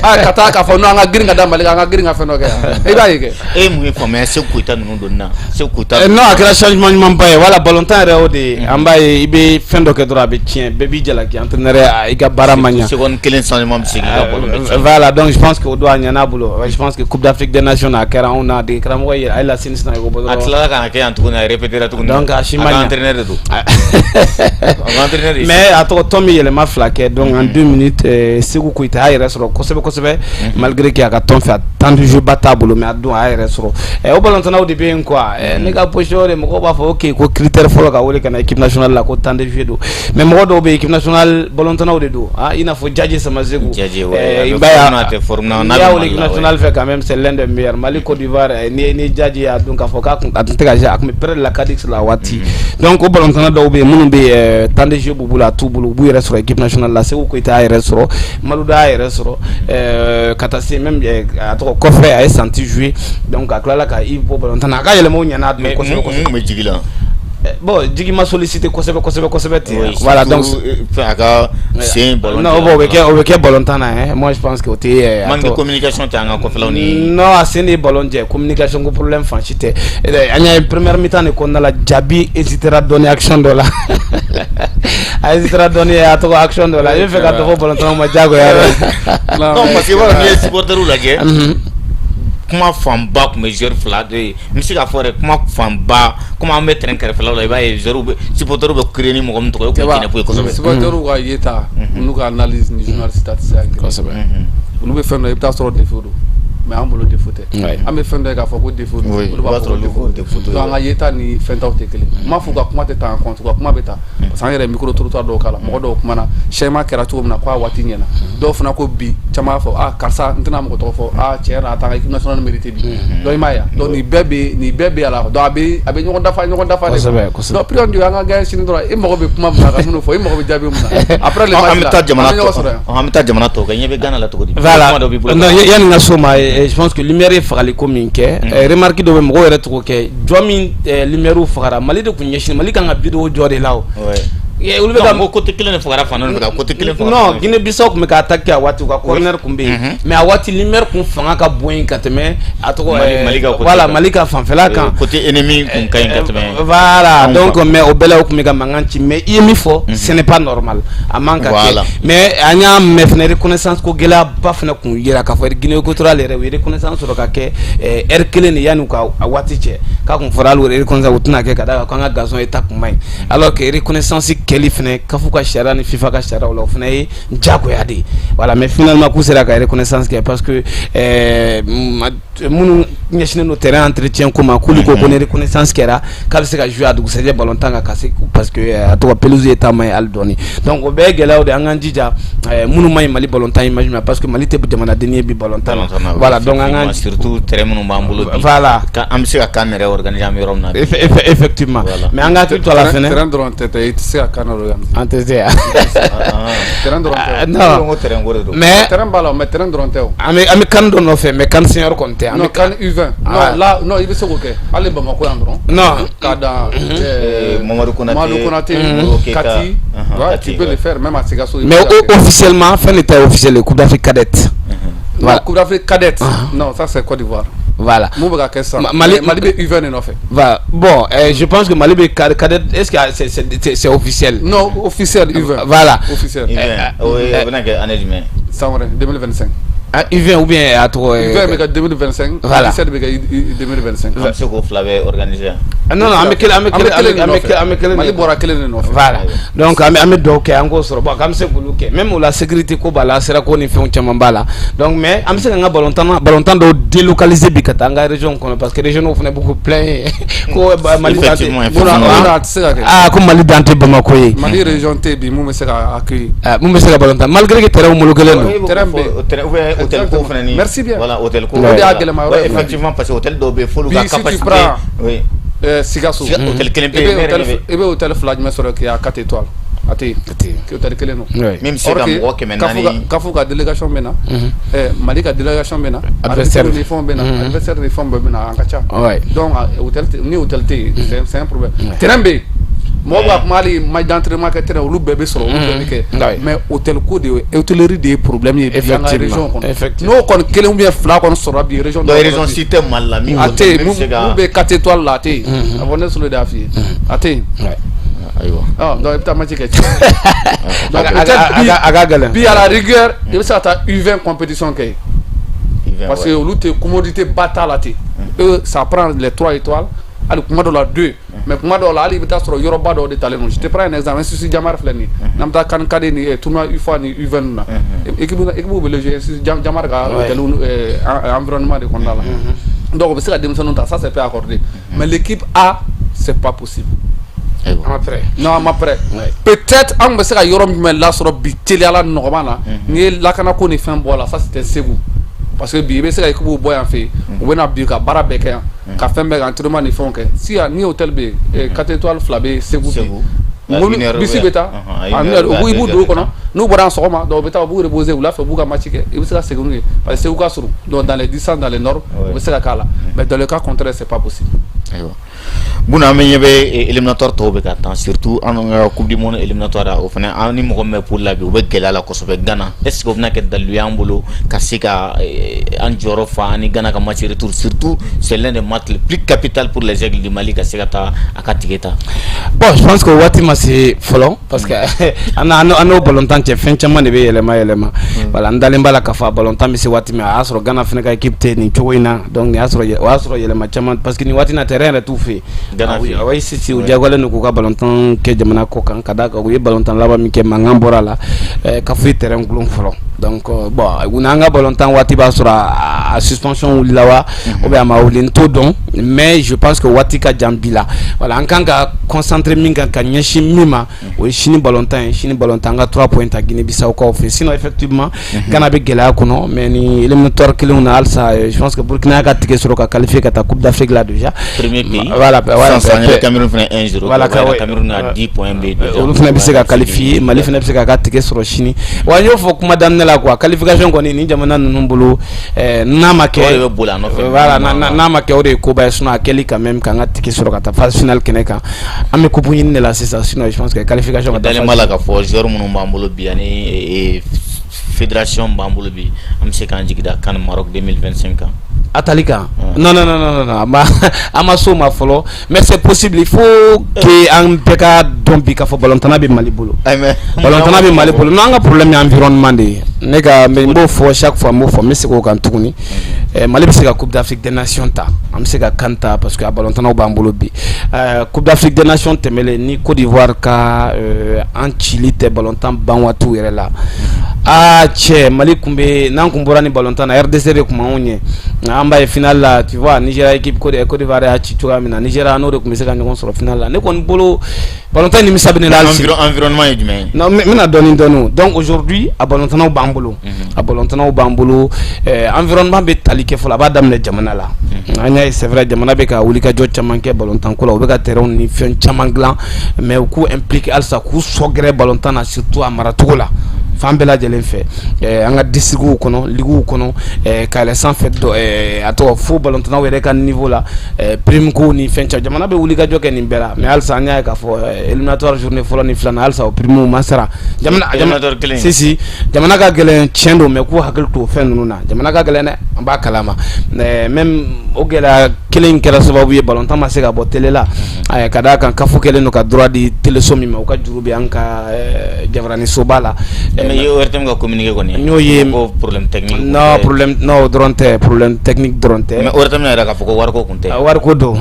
Ah, ka taa k'a fɔ non, an ka girin ka da Mali kan, an ka girin ka fɛn dɔ kɛ yan, i b'a ye kɛ. E ye mun ye faamuya Seku Koyita ninnu donni na, Seku Koyita? Non, a kɛra changement ɲumanba ye. Voilà, ballontan yɛrɛ, o de ye an b'a ye, i bɛ fɛn dɔ kɛ dɔrɔn, a bɛ tiɲɛ, bɛɛ b'i jalaki, entraîneur, i ka baara ma ɲa. Seconde kelen changement bɛ se k'i ka ballon bɛɛ tiɲɛ. Voilà, donc je pense que o don a ɲɛna a bolo. Je pense que Coupe d'Afrique des Nations, a kɛra anw na dege karamɔgɔ ye, a ye Lasine Sinayogo bɔ A dɔrɔn. tilala ka na kɛ yan tuguni, a répété la tuguni. Donc, a si ma ka ɲa. entraîneur de don, a ka entraîneur de. Mais a tɔgɔ tɔn min yɛlɛma fila kɛ, donc en 2 minutes, Seku Koyita a yɛrɛ sɔrɔ kosɛbɛ kosɛbɛ, malgré que a ka tɔn fɛ, a temps de jeu ba t'a bolo, mais a don a yɛrɛ sɔrɔ. O balontannaw de bɛ yen quoi. Ne ka position de, mɔgɔw b'a fɔ ok, ko critère fɔlɔ ka wele ka na équipe nationale la, ko temps de jeu don, mais mɔgɔ dɔw bɛ yen, équipe nationale balontannaw de don. Ah, i n'a fɔ Jaji Samaseku. Jaji, ouais, a i bɛ b'a ye forme na, a tɛ forme na, n'a n'i y'a bɛ wele Mali équipe la, ouais. nationale fɛ, quand même, c'est l'un des meilleurs. Mali, Côte d'Ivoire, ni Jaji y'a dɔn k'a fɔ k'a kun a tun tɛ ka jouer, a tun bɛ près de la Cadix la waati. Donc o balontanna dɔw bɛ yen minnu bɛ yen, temps de jeu b'u bolo, a t'u bolo, u b'u yɛrɛ sɔrɔ équipe nationale la. Seku Koyita y'a yɛrɛ sɔrɔ, Maluda y'a yɛrɛ sɔrɔ, ka taa se même a tɔgɔ kɔfɛ, a ye Santi jouer, donc a tilala ka i bɔ balontan na, a ka yɛlɛmaw ɲɛna a don Mais kosɛbɛ mun kosɛbɛ. mun bɛ jigi la? Bon, jigi ma sollicité kosɛbɛ kosɛbɛ kosɛbɛ ten. Oui, voilà, donc surtout, fɛn a ka sen ballon. Non, bon, o bɛ kɛ balontan na hein. Moi, je pense que o tɛ a Manque de communication tɛ an ka kɔfɛlaw ni? Non, a sen de ye ballon jɛ, communication ko problème fan si tɛ. An y'a ye première mi-temps de kɔnɔna la, Jabi hésitera dɔɔni action dɔ la, a hésitera dɔɔni, a tɔgɔ action dɔ la, i bɛ fɛ ka dɔ fɔ balontannaw ma diyagoya dɛ. Non, parce que voilà, n'i ye supporters lajɛ, kuma fanba tun bɛ joueur fila de ye. N bɛ se k'a fɔ yɛrɛ, kuma fanba, komi an bɛ terrain kɛrɛfɛlaw la, i b'a ye joueur bɛ, supporters bɛ crier ni mɔgɔ min tɔgɔ ye, o tun ye Djɛnɛpo ye kosɛbɛ. Supporters ka yeta n'u ka analyse ni journaliste ta tɛ se ka kɛ. Olu bɛ fɛn dɔ ye, i bɛ taa sɔrɔ défaut don, mais an bolo défaut tɛ. An bɛ fɛn dɔ ye k'a fɔ ko défaut don, olu i b'a b'a fɔ sɔrɔ ko défaut. Défaut tɛ. Donc an ka yeta ni fɛn taw tɛ kelen. N m'a fɔ u ka kuma tɛ ta en compte, u ka kuma bɛ ta, parce que an yɛrɛ micro trottoir dɔw k'a la, mɔgɔ dɔw kumana schéma kɛra cogo min na, ko a waati ɲɛna. Dɔw fana ko bi, caman b'a fɔ ah karisa, n tɛna mɔgɔ tɔgɔ fɔ, ah tiɲɛ na, a t'an ka équipe nationale mérité bi. Donc i m'a ye wa, donc nin bɛɛ bɛ a la, donc a bɛ ɲɔgɔn dafa de. Kosɛbɛ. Donc prions Dieu an ka gagner sini dɔrɔn. E mago bɛ kuma min na ka minnu fɔ, e mago bɛ jaabi min na après le match An bɛ la, taa jamana an bɛ ɲɔgɔn sɔrɔ yan. tɔ, an bɛ taa jamana tɔw kan. I ɲɛ bɛ Ghana la cogo di? Voilà. Kuma dɔ b'i bolo? Non, yanni n ka s'o ma, je pense que lumière ye fagali ko min kɛ, remarque dɔ bɛ mɔgɔw yɛrɛ tɔgɔ kɛ, jɔ min, lumière fagara, Mali de kun ɲɛsin, Mali kan ka vidéo jɔ de la o. Olu bɛ ka Non, ko côté kelen de fagara fan dɔ fɛ, ka côté kelen fagara Non, fan dɔ fɛ. Guinée Bissau tun bɛ ka attaquer a waati, u ka corner tun bɛ yen, mais a waati lumière kun fanga ka bon yen ka tɛmɛ a tɔgɔ Mali ka côté voilà, kan. Mali ka fanfɛla kan. Côté ennemi kun ka ɲi ka tɛmɛ Voilà, anw donc kan. mais o bɛɛ la, o tun bɛ ka mankan ci, mais i ye min fɔ, ce n'est pas normal, a man ka kɛ. Mais an y'a mɛn fɛnɛ, reconnaissance ko gɛlɛyaba fɛnɛ kun yera k'a fɔ Guinée Équatoriale yɛrɛ, u ye reconnaissance sɔrɔ ka kɛ heure kelen de yanni u ka a waati cɛ, k'a kun fɔra hali o reconnaissance u tɛna kɛ, ka d'a kan k'an ka gazon état kun man ɲi, alors que reconnaissance kɛli fɛnɛ, CAF ka sariya ni FIFA ka sariyaw la, o fɛnɛ ye diyagoya de ye. Voilà, mais finalement k'u sera ka reconnaissance kɛ, parce que minnu ɲɛsinnen don terrain entretien ko ma, k'olu ko ni reconnaissance kɛra, k'a bɛ se ka jouer a dugusajɛ ballon tan kan ka se, parce que a tɔgɔ pelouse état man ɲi hali dɔɔni. Donc o bɛɛ ye gɛlɛyaw de ye. An k'an jija, minnu man ɲi Mali ballon tan image ma, parce que Mali tɛ jamanaden ye bi ballon tan na. Ballon tan na, Voilà, donc an k'an surtout terrain minnu b'an bolo bi. An bɛ se ka CAN yɛrɛ organiser an bɛ yɔrɔ min na bi. Effectivement. Mais an ka hakili to a la fɛnɛ. Terrain dɔrɔn tɛ, i tɛ se ka CAN organiser. An tɛ se yan. Terrain dɔrɔn tɛ. Non. Ko terrain ko de don. Mais terrain b'a la, mais terrain dɔrɔn tɛ o. An bɛ CAN dɔ nɔfɛ, mais CAN senior kɔni tɛ. An Non, bɛ CAN U20. Non, là, non, i bɛ se k'o kɛ hali Bamakɔ yan dɔrɔn. Non. K'a dan Mamadou Konaté, Mamadou Konaté, Modibo Keita. Kati, ouais, Kati, tu peux le faire même à Sikasso. I Mais bɛ se k'a kɛ. Officiellement, fɛn de tɛ officiel, Coupe d'Afrique cadette. Non, Voilà. Coupe d'Afrique cadette. Non, ça c'est Côte d'Ivoire. Voilà. Mun bɛ ka kɛ sisan? Mali Mali bɛ U20 de nɔfɛ. Voilà. Bon, je pense que Mali bɛ cadet, est-ce que c'est officiel? Non, officiel U20. Voilà. Officiel. U20, o ye o bɛna kɛ année jumɛn? San wɛrɛ, 2025. Ah, U20 ou bien a tɔgɔ U20 bɛ kɛ 2025. Voilà. 17 bɛ kɛ 2025. An bɛ se k'o fila bɛɛ organiser yan? Ah, non, non, an bɛ kelen, an bɛ kelen, an bɛ kelen, an bɛ kelen. Mali bɔra kelen de nɔfɛ. Voilà. Donc an bɛ dugawu kɛ an k'o sɔrɔ. Bon, k'an bɛ se k'olu kɛ. Même o la, sécurité ko b'a la, sira ko ni fɛnw caman b'a la. Donc mais an bɛ se k'an ka ballon tan dɔw délocaliser bi ka taa an ka région kɔnɔ, parce que région fana b'u plaindre ko Mali dan tɛ. Effectivement. A tɛ se ka kɛ. Ah, ko Mali dan tɛ Bamakɔ ye. Mali région tɛ bi mun bɛ se ka accueillir. Ah, mun bɛ se ka ballon tan, malgré que terrain bolo kelen don. Terrain bɛ yen. Terrain ou bien hôtel ko fana ni. Merci bien. Voilà, hôtel ko. O de y'a gɛlɛma yɔrɔ ye. Effectivement, parce que hôtel dɔw bɛ yen f'olu ka Bi, si tu capacité. prends Sikaso. Hôtel kelen pe I yen, bɛ ne yɛrɛ hôtel ɲɛ bɛ. I bɛ hôtel fila jumɛn sɔrɔ k'i y'a 4 étoiles? A tɛ yen. Hôtel kelen don. Min bɛ se ka mɔgɔ 400. CAF ka délégation bɛ na, Mali ka délégation bɛ na, adversaire ni fɛnw bɛ na, adversaire ni fɛnw bɛɛ bɛ na, an ka ca. Donc hôtel ni hôtel tɛ yen, c'est un problème. Terrain bɛ yen. Mɔgɔw b'a kuma, hali match d'entraînement kɛ terrain, olu bɛɛ bɛ sɔrɔ, olu bɛɛ bɛ kɛ, mais hôtel ko de ye, hôtellerie de ye problème ye bi an ka région kɔnɔ. N'o kɔni kelen ou bien fila kɔni sɔrɔ bi région. Donc région si tɛ Mali la min A tɛ yen. Mun bɛ 4 étoiles la, a tɛ yen. A fɔ ne Solo de y'a f'i ye, a tɛ yen. Ayiwa. Ɔ, donc i bɛ taa match kɛ. Donc a ka gɛlɛn. Bi, à la rigueur, i bɛ se ka taa U20 compétition kɛ yen, parce que olu tɛ commodité ba t'a la ten. Eux, ça prend les 3 étoiles, hali kuma dɔw la 2, mais kuma dɔw la hali i bɛ taa sɔrɔ yɔrɔba dɔw de talen don. Je te prends un exemple: Institut Jamar filɛ nin ye, n'an bɛ taa CAN cadet ni tournoi UFOA ni U20 na, équipe bɛ loger Institut Jamar ka hôtel environnement de kɔnɔna la. Donc o bɛ se ka denmisɛnninw ta, ça c'est pas accordé, mais l'équipe A, c'est pas possible. An ma prêt. Non, an ma prêt. Peut-être an bɛ se ka yɔrɔ jumɛn lasɔrɔ bi teliyala nɔgɔman na, n'i ye lakanako ni fɛn bɔ a la, ça c'était Segu, parce que bi i bɛ se ka équipe bɔ yan fɛ yen, u bɛ na bi ka baara bɛɛ kɛ yan, ka fɛn bɛɛ kɛ, entraînement ni fɛnw kɛ. Si ni hôtel bɛ yen, 4 étoiles fila bɛ Segu bi, mobili bisi bɛ taa, u b'u don o kɔnɔ, n'u bɔra yan sɔgɔma, donc u bɛ taa, u b'u reposer, wula fɛ u b'u ka match kɛ, i bɛ se ka segin n'u ye, parce que Segu ka surun. Donc dans les distances, dans les normes, u bɛ se ka k'a la, mais dans le cas contraire, c'est pas possible. Ayiwa Buna, an bɛ ɲɛ bɛ éliminatoire tɔw bɛ ka tan, surtout an ka Coupe du monde éliminatoire, o fana an ni mɔgɔ min bɛ poule la bi, u bɛ gɛlɛya la kosɛbɛ. Ghana, est ce que o bɛna kɛ dalilu y'an bolo ka se ka an jɔyɔrɔ fa ani Ghana ka match retour? Surtout c'est l'un des matchs les plus capital pour les Aigles du Mali ka se ka taa a ka ticket ta. Bon, je pense que waati ma se fɔlɔ, parce que an n'o balontan cɛ, fɛn caman de bɛ yɛlɛma yɛlɛma. Voilà, n dalen b'a la k'a fɔ a balontan bɛ se waati min, a y'a sɔrɔ Ghana fana ka équipe tɛ nin cogo in na. Donc nin y'a sɔrɔ, o y'a sɔrɔ yɛlɛma caman, parce que nin waati in na, terrain yɛrɛ t'u fɛ yen. Ghana fɛ yen. Oui, si si, u diyagoyalen don k'u ka balontan kɛ jamana kɔ kan, ka d'a kan u ye balontan laban min kɛ, mankan bɔra a la, ka foyi terrain gulon fɔlɔ. Donc bon, u n'an ka balontan waati b'a sɔrɔ a suspension wulila wa ou bien a ma wuli, n t'o dɔn, mais je pense que waati ka jan bi la. Voilà, an kan ka concentrer min kan, ka ɲɛsin min ma, o ye sini balontan ye. Sini balontan, an ka 3 points ta Guinée Bissau kaw fɛ. Sinon effectivement, Ghana bɛ gɛlɛya kɔnɔ, mais ni éliminatoire kelenw na halisa, je pense que Burkina y'a ka ticket sɔrɔ ka qualifier ka taa Coupe d'Afrique la déjà. Premier pays. Voilà. Sisan Cameroun fana 1-0. Voilà. Cameroun a 10 points bɛ déjà. Olu fana bɛ se ka qualifier, Mali fana bɛ se k'a ka ticket sɔrɔ sini. Wa n y'o fɔ kuma daminɛ la quoi, qualification kɔni, ni jamana ninnu bolo, n'a ma kɛ O de bɛ boli a nɔfɛ. Voilà, n'a ma kɛ, o de ye koba ye. Sinon a kɛli quand même k'an ka ticket sɔrɔ ka taa phase finale kɛnɛ kan, an bɛ coupe ɲini de la sisan. Sinon je pense que qualification ka taa Dalen b'a la k'a fɔ joueur minnu b'an bolo bi ani fédération b'an bolo bi, an bɛ se k'an jigi da CAN Maroc 2025 kan? A tali kan? Non, non, non, non, non, an ma s'o ma fɔlɔ, mais c'est possible. Il faut que an bɛɛ ka dɔn bi k'a fɔ balontanna bɛ Mali bolo, balontanna bɛ Mali bolo. Non, an ka problème ye environnement de ye. Ne ka n b'o fɔ chaque fois, n b'o fɔ, n bɛ segin o kan tuguni. Mali bɛ se ka Coupe d'Afrique des Nations ta, an bɛ se ka CAN ta, parce que a balontannaw b'an bolo bi. Coupe d'Afrique des Nations tɛmɛlen ni Côte d'Ivoire ka an cili tɛ balontan ban waatiw yɛrɛ la, aa cɛ, Mali tun bɛ, n'an kun bɔra ni balontan na, RDC de tun b'anw ɲɛ. An b'a ye finale la, tu vois, Nigeria équipe, Côte d'Ivoire y'a ci cogoya min na, Nigeria n'o de tun bɛ se ka ɲɔgɔn sɔrɔ finale la. Ne kɔni bolo, balontan nimisa bɛ ne la hali sini. Environnement ye jumɛn ye? Non, n bɛna dɔɔni dɔɔni. Donc aujourd'hui, a balontannaw b'an bolo, a balontannaw b'an bolo. Environnement bɛ tali kɛ fɔlɔ, a b'a daminɛ jamana la. An y'a ye, c'est vrai, jamana bɛ ka wulikajɔ caman kɛ balontanko la, u bɛ ka terrain ni fɛn caman dilan, mais u k'u impliquer halisa, k'u sɔgɛrɛ balontan na, surtout a maracogo la, fan bɛɛ lajɛlen fɛ, an ka districts kɔnɔ, ligues kɔnɔ, ka yɛlɛ sanfɛ, a tɔgɔ fo balontannaw yɛrɛ ka niveau la, prime ko ni fɛn caman. Jamana bɛ wulikajɔ kɛ nin bɛɛ la, mais halisa an y'a ye k'a fɔ éliminatoire journée fɔlɔ ni filanan, halisa o prime ma sara. Jamana Éliminatoire kelen. Si si, jamana ka gɛlɛn, tiɲɛ don, mais k'u hakili to o fɛn ninnu na. Jamana ka gɛlɛn dɛ, an b'a kalama, même o gɛlɛya kelen in kɛra sababu ye balontan ma se ka bɔ télé la, ka d'a kan CAF kɛlen don ka droit di téléso min ma, u ka juru bɛ an ka jabaranisoba la. Mais i ye ORTM ka communiqué kɔni. N y'o ye. Ko problème technique. Non, problème non, o dɔrɔn tɛ, problème technique dɔrɔn tɛ. Mais ORTM y'a yira k'a fɔ ko wariko kun tɛ. Wariko don,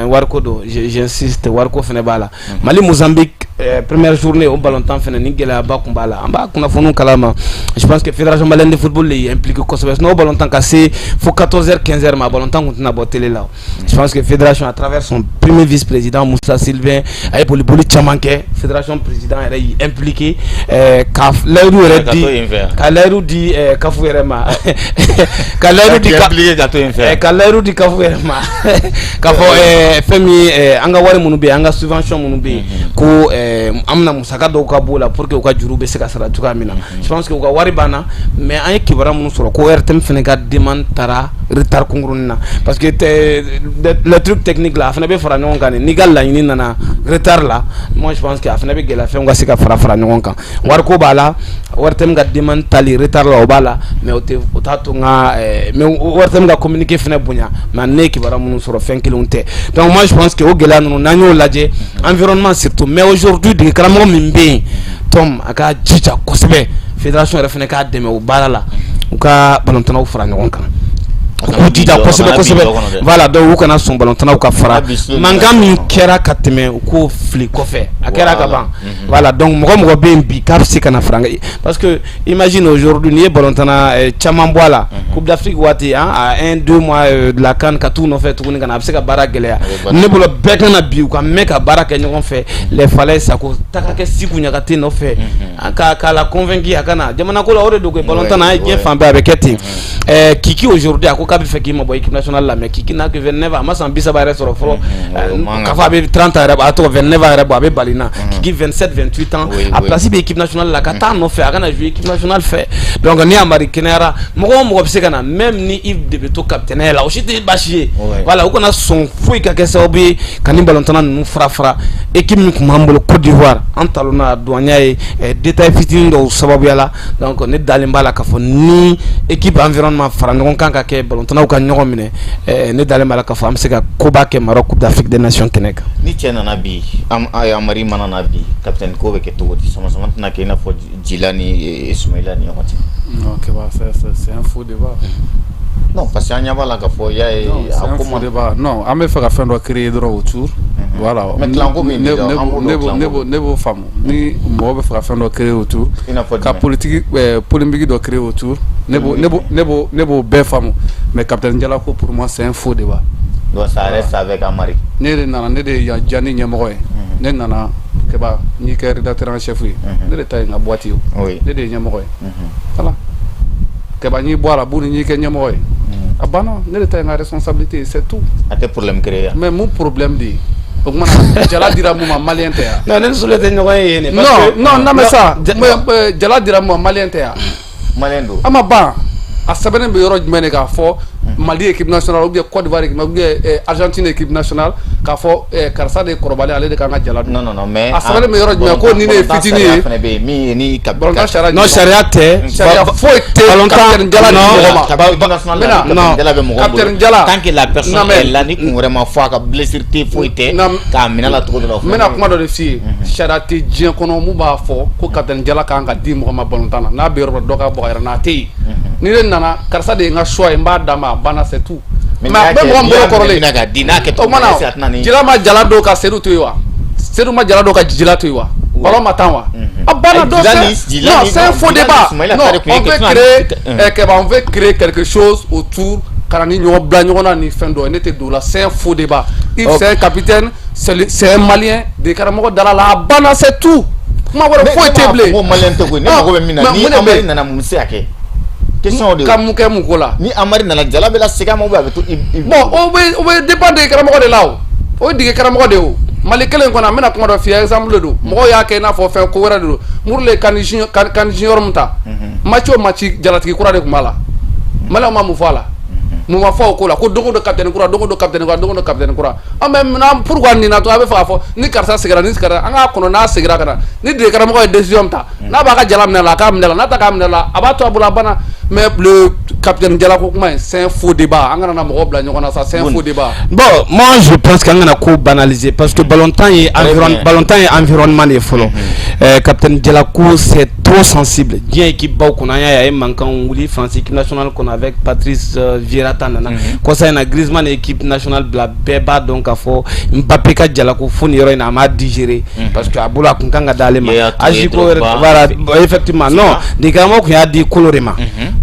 wariko don, j'insiste, wariko fana b'a la. Mali Mozambique première journée, o balontan fana ni gɛlɛyaba kun b'a la, an b'a kunnafoniw kalama. Je pense que Fédération malienne de football de y'i impliqué kosɛbɛ, sinon o balontan ka se fo 14 heures, 15 heures ma, balontan kun tɛna bɔ télé la. Je pense que fédération, à travers son premier vice-président Moussa Sylvain, a ye boli boli caman kɛ. Fédération président yɛrɛ y'i impliqué ka layidu yɛrɛ di, ka layidu di CAF yɛrɛ ma, ka layidu di ka layidu di CAF yɛrɛ ma k'a fɔ fɛn min ye an ka wari minnu bɛ yen, an ka subvention minnu bɛ yen, ko an bɛna musaka dɔw ka b'o la pour que u ka juru bɛ se ka sara cogoya min na. Je pense que u ka wari banna, mais an ye kibaruya minnu sɔrɔ ko ORTM fana ka demande taara. retard kunkurunin na, parce que les trucs techniques là, a fana bɛ fara ɲɔgɔn kan. N'i ka laɲini nana retard la, moi je pense que a fana bɛ gɛlɛya fɛnw ka se ka fara fara ɲɔgɔn kan. Wariko b'a la, ORTM ka demande tali retard la, o b'a la, mais o tɛ o t'a to n ka mais ORTM ka communiqué fana bonya. Mais ne ye kibaruya minnu sɔrɔ, fɛn kelenw tɛ. Donc moi je pense que o gɛlɛya ninnu, n'an y'o lajɛ, environnement surtout. Mais aujourd'hui, dege karamɔgɔ min bɛ yen, Tom, a ka jija kosɛbɛ, fédération yɛrɛ fana k'a dɛmɛ o baara la, u ka balontannaw fara ɲɔgɔn kan, u k'u jija kosɛbɛ kosɛbɛ. Voilà, donc u kana sɔn balontannaw ka fara. Mankan min kɛra ka tɛmɛ, u k'o fili kɔfɛ, a kɛra ka ban. Voilà, donc mɔgɔ mɔgɔ bɛ yen bi k'a bɛ se ka na fara, parce que imagine aujourd'hui, n'i ye balontanna caman bɔ a la Coupe d'Afrique waati, à un deux mois de la CAN, ka t'u nɔfɛ tuguni ka na, a bɛ se ka baara gɛlɛya. Ne bolo, bɛɛ ka na bi, u ka mɛn ka baara kɛ ɲɔgɔn fɛ. Les Falaye Sacko, taga kɛ Sikou Niakaté nɔfɛ k'a la convaincu a ka na jamana ko la. O de don koyi, balontan na, an ye diɲɛ fan bɛɛ, a bɛ kɛ ten. Kiki aujourd'hui, a ko k'a bɛ fɛ k'i mabɔ équipe nationale la, mais Kiki n'a que 29 ans, a ma san 30 yɛrɛ sɔrɔ fɔlɔ, k'a fɔ a bɛ 30 ans yɛrɛ bɔ, a tɔgɔ 29 ans yɛrɛ bɔ, a bɛ bali na. Kiki, 27 28 ans, a place bɛ équipe nationale la, ka taa nɔfɛ, a kana jouer équipe nationale fɛ. Donc ni Amari kɛnɛyara, mɔgɔ o mɔgɔ bɛ se ka na, même ni Yves de bɛ to capitaine la, o si tɛ baasi ye. Voilà, u kana sɔn foyi ka kɛ sababu ye ka ni balontanna ninnu fara fara. Équipe min tun b'an bolo Côte d'Ivoire, an talonna douanier ye détail fitinin dɔw sababuya la. Donc ne dalen b'a la k'a fɔ ni équipe environnement fara ɲɔgɔn kan ka kɛ, balontannaw ka ɲɔgɔn minɛ, ne dalen b'a la k'a fɔ an bɛ se ka koba kɛ Maroc Coupe d'Afrique des Nations kɛnɛ kan. Ni cɛ nana bi, Amari mana na bi, capitaine ko bɛ kɛ cogo di? Sama sama tɛna kɛ i n'a fɔ Jila ni Sumayila ni ɲɔgɔn cɛ? Non, Keba, c'est un faux débat. Non, parce que an ɲɛ b'a la k'a fɔ i y'a ye. A ko ma débat. Non, an bɛ fɛ ka fɛn dɔ créer dɔrɔn autour. Voilà. Mais clan ko min ne b'o faamu. Ni mɔgɔ bɛ fɛ ka fɛn dɔ créer autour, ka politique polémique dɔ créer autour, ne b'o bɛɛ faamu. Mais capitaine Jala ko, pour moi, c'est un faux débat. Donc ça reste avec Amari. Ne de nana, ne de ye yan Jani ɲɛmɔgɔ ye. Ne nana, Keba, n'i kɛ rédacteur en chef ye, ne de ta ye n ka boîte ye o. Ne de ye ɲɛmɔgɔ ye. Voilà. Keba, n'i bɔ a la, Buni, n'i kɛ ɲɛmɔgɔ ye. A banna, ne de ta ye n ka responsabilité, c'est tout. A tɛ problème créer. Mais mun problème de ye? O kuma na, jala dira mun ma, malien tɛ yan? Non, ne ni Sule tɛ ɲɔgɔn ye yen. Non non non, mais ça, jala dira mun ma, malien tɛ yan? Malien don. A ma ban, a sɛbɛnnen bɛ yɔrɔ jumɛn de k'a fɔ Mali équipe nationale ou bien Côte d'Ivoire équipe ou bien Argentine équipe nationale, k'a fɔ karisa de ye kɔrɔbalen, ale de kan ka jala dun? Non non non, mais a sɛbɛnnen bɛ yɔrɔ jumɛn ko ni ne ye fitinin ye? Fana bɛ yen min ni ka Balontan sariya. Non, sariya tɛ. Sariya foyi tɛ capitaine jala di mɔgɔ ma. Non, jala bɛ mɔgɔ bolo. Capitaine jala. Tant que la personne est là, ni kun wɛrɛ ma fɔ, a ka blessure tɛ, foyi tɛ, k'a minɛ la cogo dɔ la. N bɛna kuma dɔ de f'i ye. Sariya tɛ diɲɛ kɔnɔ mun b'a fɔ ko capitaine jala kan ka di mɔgɔ ma balontan na. N'a bɛ yɔrɔ dɔ, dɔ ka bɔ a yɛrɛ na, a tɛ yen. Ni ne nana, karisa de ye n ka choix ye, n b'a d'a ma, a banna, c'est tout. Mais a bɛ mɔgɔ min bolo kɔrɔlen ka di n'a kɛ. O mana, Jila ma jala don ka Seydou to yen wa? Seydou ma jala don ka Jila to yen wa? Ballon ma tan wa? A banna. Donc non, c'est un faux débat. Non, on veut créer, Keba, on veut créer quelque chose autour ka na ni ɲɔgɔn bila ɲɔgɔn na ni fɛn dɔ ye. Ne tɛ don o la, c'est un faux débat. Yves, c'est un capitaine, c'est un Malien de karamɔgɔ dara la, a banna, c'est tout. Kuma wɛrɛ foyi tɛ bilen. Ko malien tɛ koyi. Ne mago bɛ min na, ni Amari nana, mun bɛ se ka kɛ? Question de. Ka mun kɛ mun ko la? Ni Amari nana, jala bɛ la segin a ma ou bien a bɛ to? Bon, o bɛ dépend de karamɔgɔ de la. O o ye dege karamɔgɔ de ye. O Mali kelen kɔnɔ, an bɛna kuma dɔ f'i ye, exemple de don. Mɔgɔw y'a kɛ i n'a fɔ fɛn ko wɛrɛ de don. Murule ye CAN junior min ta, match o match, jalatigi kura de tun b'a la. Maliyɛnw ma mun fɔ a la? Mun ma fɔ o ko la? Ko don o don capitaine kura, don o don capitaine kura, don o don capitaine kura. An bɛ maintenant, pourquoi nin na to a bɛ fɛ k'a fɔ ni karisa seginna, ni karisa, an k'a kɔnɔ n'a seginna ka na, ni dege karamɔgɔ ye décision ta, n'a b'a ka jala minɛ la, a k'a minɛ la, n'a ta k'a minɛ la, a b'a to a bolo, a banna. Mais le capitaine jala ko kuma in, c'est un faux débat. An kana na mɔgɔw bila ɲɔgɔn na sa, c'est un faux débat. Bon, moi je pense qu'an kana ko banaliser, parce que ballontan ye environ ballontan ye environnement de ye fɔlɔ. Capitaine jala ko, c'est trop sensible. Diɲɛ équipe baw kɔnɔ, an y'a ye, a ye mankan wuli France équipe nationale kɔnɔ avec Patrice Vieira ta nana kɔsa in na, Griezmann équipe nationale bila. Bɛɛ b'a dɔn k'a fɔ Mbappé ka jala ko fo nin yɔrɔ in na, a m'a digérer, parce que a bolo, a kun kan ka d'ale ma. Agi ko voilà, effectivement. Non, dege karamɔgɔ kun y'a di Kolo de ma,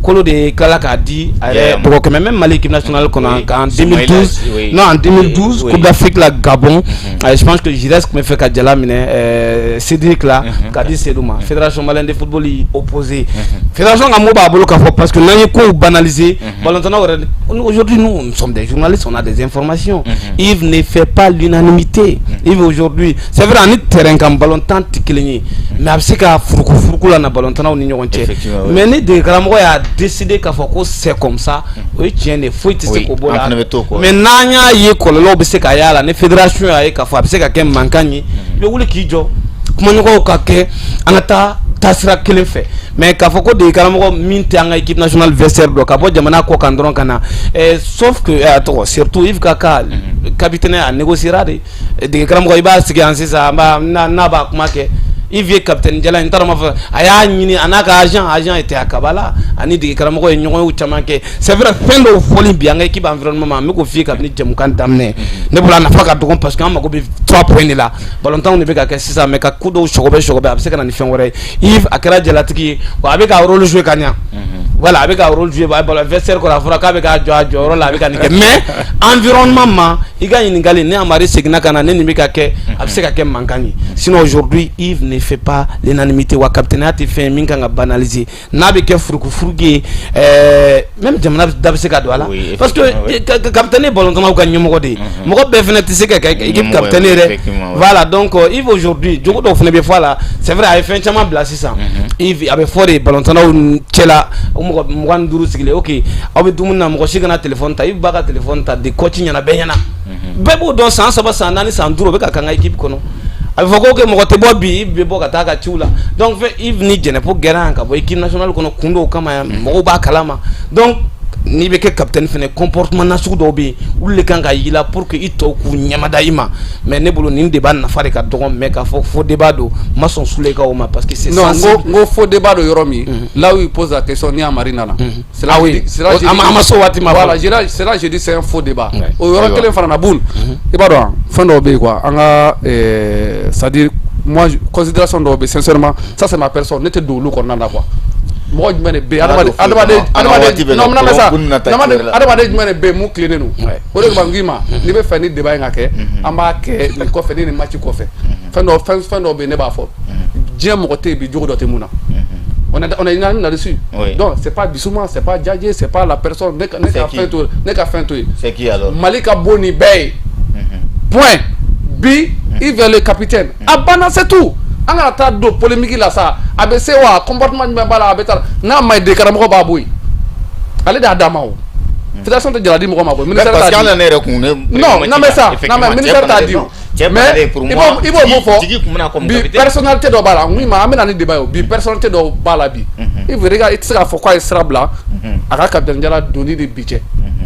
Kolo de tilala k'a di a yɛrɛ dɔgɔkɛ. Mais même Mali équipe nationale kɔnɔ en 2012, non, en 2012, Coupe d'Afrique la, Gabon, je pense que Giresse tun bɛ fɛ ka jala minɛ Cédric la k'a di Seydou ma. Fédération malienne de football y'i opposé. Fédération ka mot b'a bolo k'a fɔ, parce que n'an ye kow banaliser, ballontannaw yɛrɛ, aujourd'hui nous, nous sommes des journalistes, on a des informations. Yves ne fait pas l'unanimité. Yves aujourd'hui, c'est vrai, ani terrain kan ballontan tɛ kelen ye, mais a bɛ se ka furuku furuku la na ballontannaw ni ɲɔgɔn cɛ. Mais ni dege karamɔgɔ y'a décider k'a fɔ ko c'est comme ça, o ye tiɲɛ de ye, foyi tɛ se k'o bɔ an la. Fana bɛ t'o kɔ. Mais n'an y'a ye kɔlɔlɔw bɛ se ka y'a la, ni fédération y'a ye k'a fɔ a bɛ se ka kɛ mankan ye, i bɛ wuli k'i jɔ, kumaɲɔgɔnw ka kɛ, an ka taa taasira kelen fɛ. Mais k'a fɔ ko dege karamɔgɔ min tɛ an ka équipe nationale vestiaire dɔn, ka bɔ jamana kɔ kan dɔrɔn ka na, sauf que a tɔgɔ, surtout Yves Kaka, capitaine, a négociera de. Dege karamɔgɔ, i b'a sigi yan sisan, an b'a n'a b'a kuma kɛ. Yves ye capitaine jala, n t'a dɔn ma fɔ a y'a ɲini, a n'a ka agent était à Kabala, ani dege karamɔgɔ ye ɲɔgɔn ye caman kɛ. C'est vrai, fɛn dɔw fɔli bi an ka équipe environnement ma, an bɛ k'o f'i ye kabini jɛmukan daminɛ. Ne bolo, a nafa ka dɔgɔ, parce que an mago bɛ 3 points de la. Balontanw de bɛ ka kɛ sisan, mais ka ko dɔw sɔgɔbɛ sɔgɔbɛ, a bɛ se ka na ni fɛn wɛrɛ ye. Yves, a kɛra jalatigi ye wa, a bɛ ka rôle jouer ka ɲa. Voilà, a bɛ ka rôle jouer ballon vestiaire kɔrɔ, a fɔra k'a bɛ k'a jɔ a jɔyɔrɔ la, a bɛ ka nin kɛ. Mais environnement ma, i ka ɲininkali ne Amari seginna ka na ne nin bɛ ka kɛ, a bɛ se ka kɛ mankan ye. Sinon aujourd'hui, Yves ne fait pas l'unanimité, wa capitaine tɛ fɛn ye min kan ka banaliser. N'a bɛ kɛ furukufuruku ye, même jamana da bɛ se ka don a la, parce que capitaine ye balontannaw ka ɲɛmɔgɔ de ye. Mɔgɔ bɛɛ fana tɛ se ka kɛ équipe capitaine ye dɛ. Voilà, donc Yves aujourd'hui, jogo dɔw fana bɛ fɔ a la. C'est vrai, a ye fɛn caman bila sisan. Yves, a bɛ fɔ de balontannaw cɛla, o mɔgɔ 25 sigilen, ok, aw bɛ dumuni na, mɔgɔ si kana téléphone ta. Yves b'a ka téléphone ta de, coach ɲɛna, bɛɛ ɲɛna, bɛɛ b'o dɔn. San 3, san 4, san 5, o bɛ ka k'an ka équipe kɔnɔ. A bɛ fɔ ko mɔgɔ tɛ bɔ bi, Yves bɛ bɔ ka taa ka ciw la. Donc fɛn Yves ni Jɛnɛpo gɛnna yan ka bɔ équipe nationale kɔnɔ kun dɔw kama yan, mɔgɔw b'a kalama. Donc n'i bɛ kɛ capitaine fɛnɛ, comportement nasugu dɔw bɛ yen, olu de kan ka y'i la pour que i tɔw k'u ɲɛmada i ma. Mais ne bolo, nin débat nafa de ka dɔgɔ. Mais k'a fɔ faux débat don, n ma sɔn Sule ka o ma, parce que c'est Non, n ko faux débat don yɔrɔ min, là où il pose la question ni Amari nana. Ah oui, an ma s'o waati ma. Voilà, c'est là je dis c'est un faux débat. O yɔrɔ kelen fana na, Bun, i b'a dɔn fɛn dɔw bɛ yen quoi, an ka, c'est à dire moi, considération dɔw bɛ, sincèrement, ça c'est ma personne, ne tɛ don olu kɔnɔna na quoi. Mɔgɔ jumɛn de bɛ yen, adamaden, non, mais sa, adamaden jumɛn de bɛ yen mun tilennen don? O de kama n k'i ma, n'i bɛ fɛ ni débat in ka kɛ, an b'a kɛ nin kɔfɛ, ni nin match kɔfɛ. Fɛn dɔw bɛ yen, ne b'a fɔ, diɲɛ mɔgɔ tɛ yen bi jogo dɔ tɛ mun na. On est unanime là-dessus. Donc c'est pas Bissouma, c'est pas Diadje, c'est pas la personne. Ne ka fɛn to, ne ka fɛn to yen. C'est qui alors? Mali ka bon ni bɛɛ ye. Point. Bi, il est le capitaine. A banna, c'est tout. An kana taa don polémique la sa, a bɛ se wa, comportement jumɛn b'a la, a bɛ taa n'a ma ɲi, de karamɔgɔ b'a bɔ yen, ale de y'a d'a ma. O fédération tɛ jala di mɔgɔ ma koyi, ministère t'a di. Parce que ne yɛrɛ kun ne. Non, non, mais ça, non, mais ministère t'a di o. Mais i b'o mun fɔ bi, personnalité dɔ b'a la, n ma, an bɛ na ni débat ye o. Bi, personnalité dɔw b'a la bi. I regarde, i tɛ se k'a fɔ k'a ye sira bila a ka capitaine jala donni ni bi cɛ.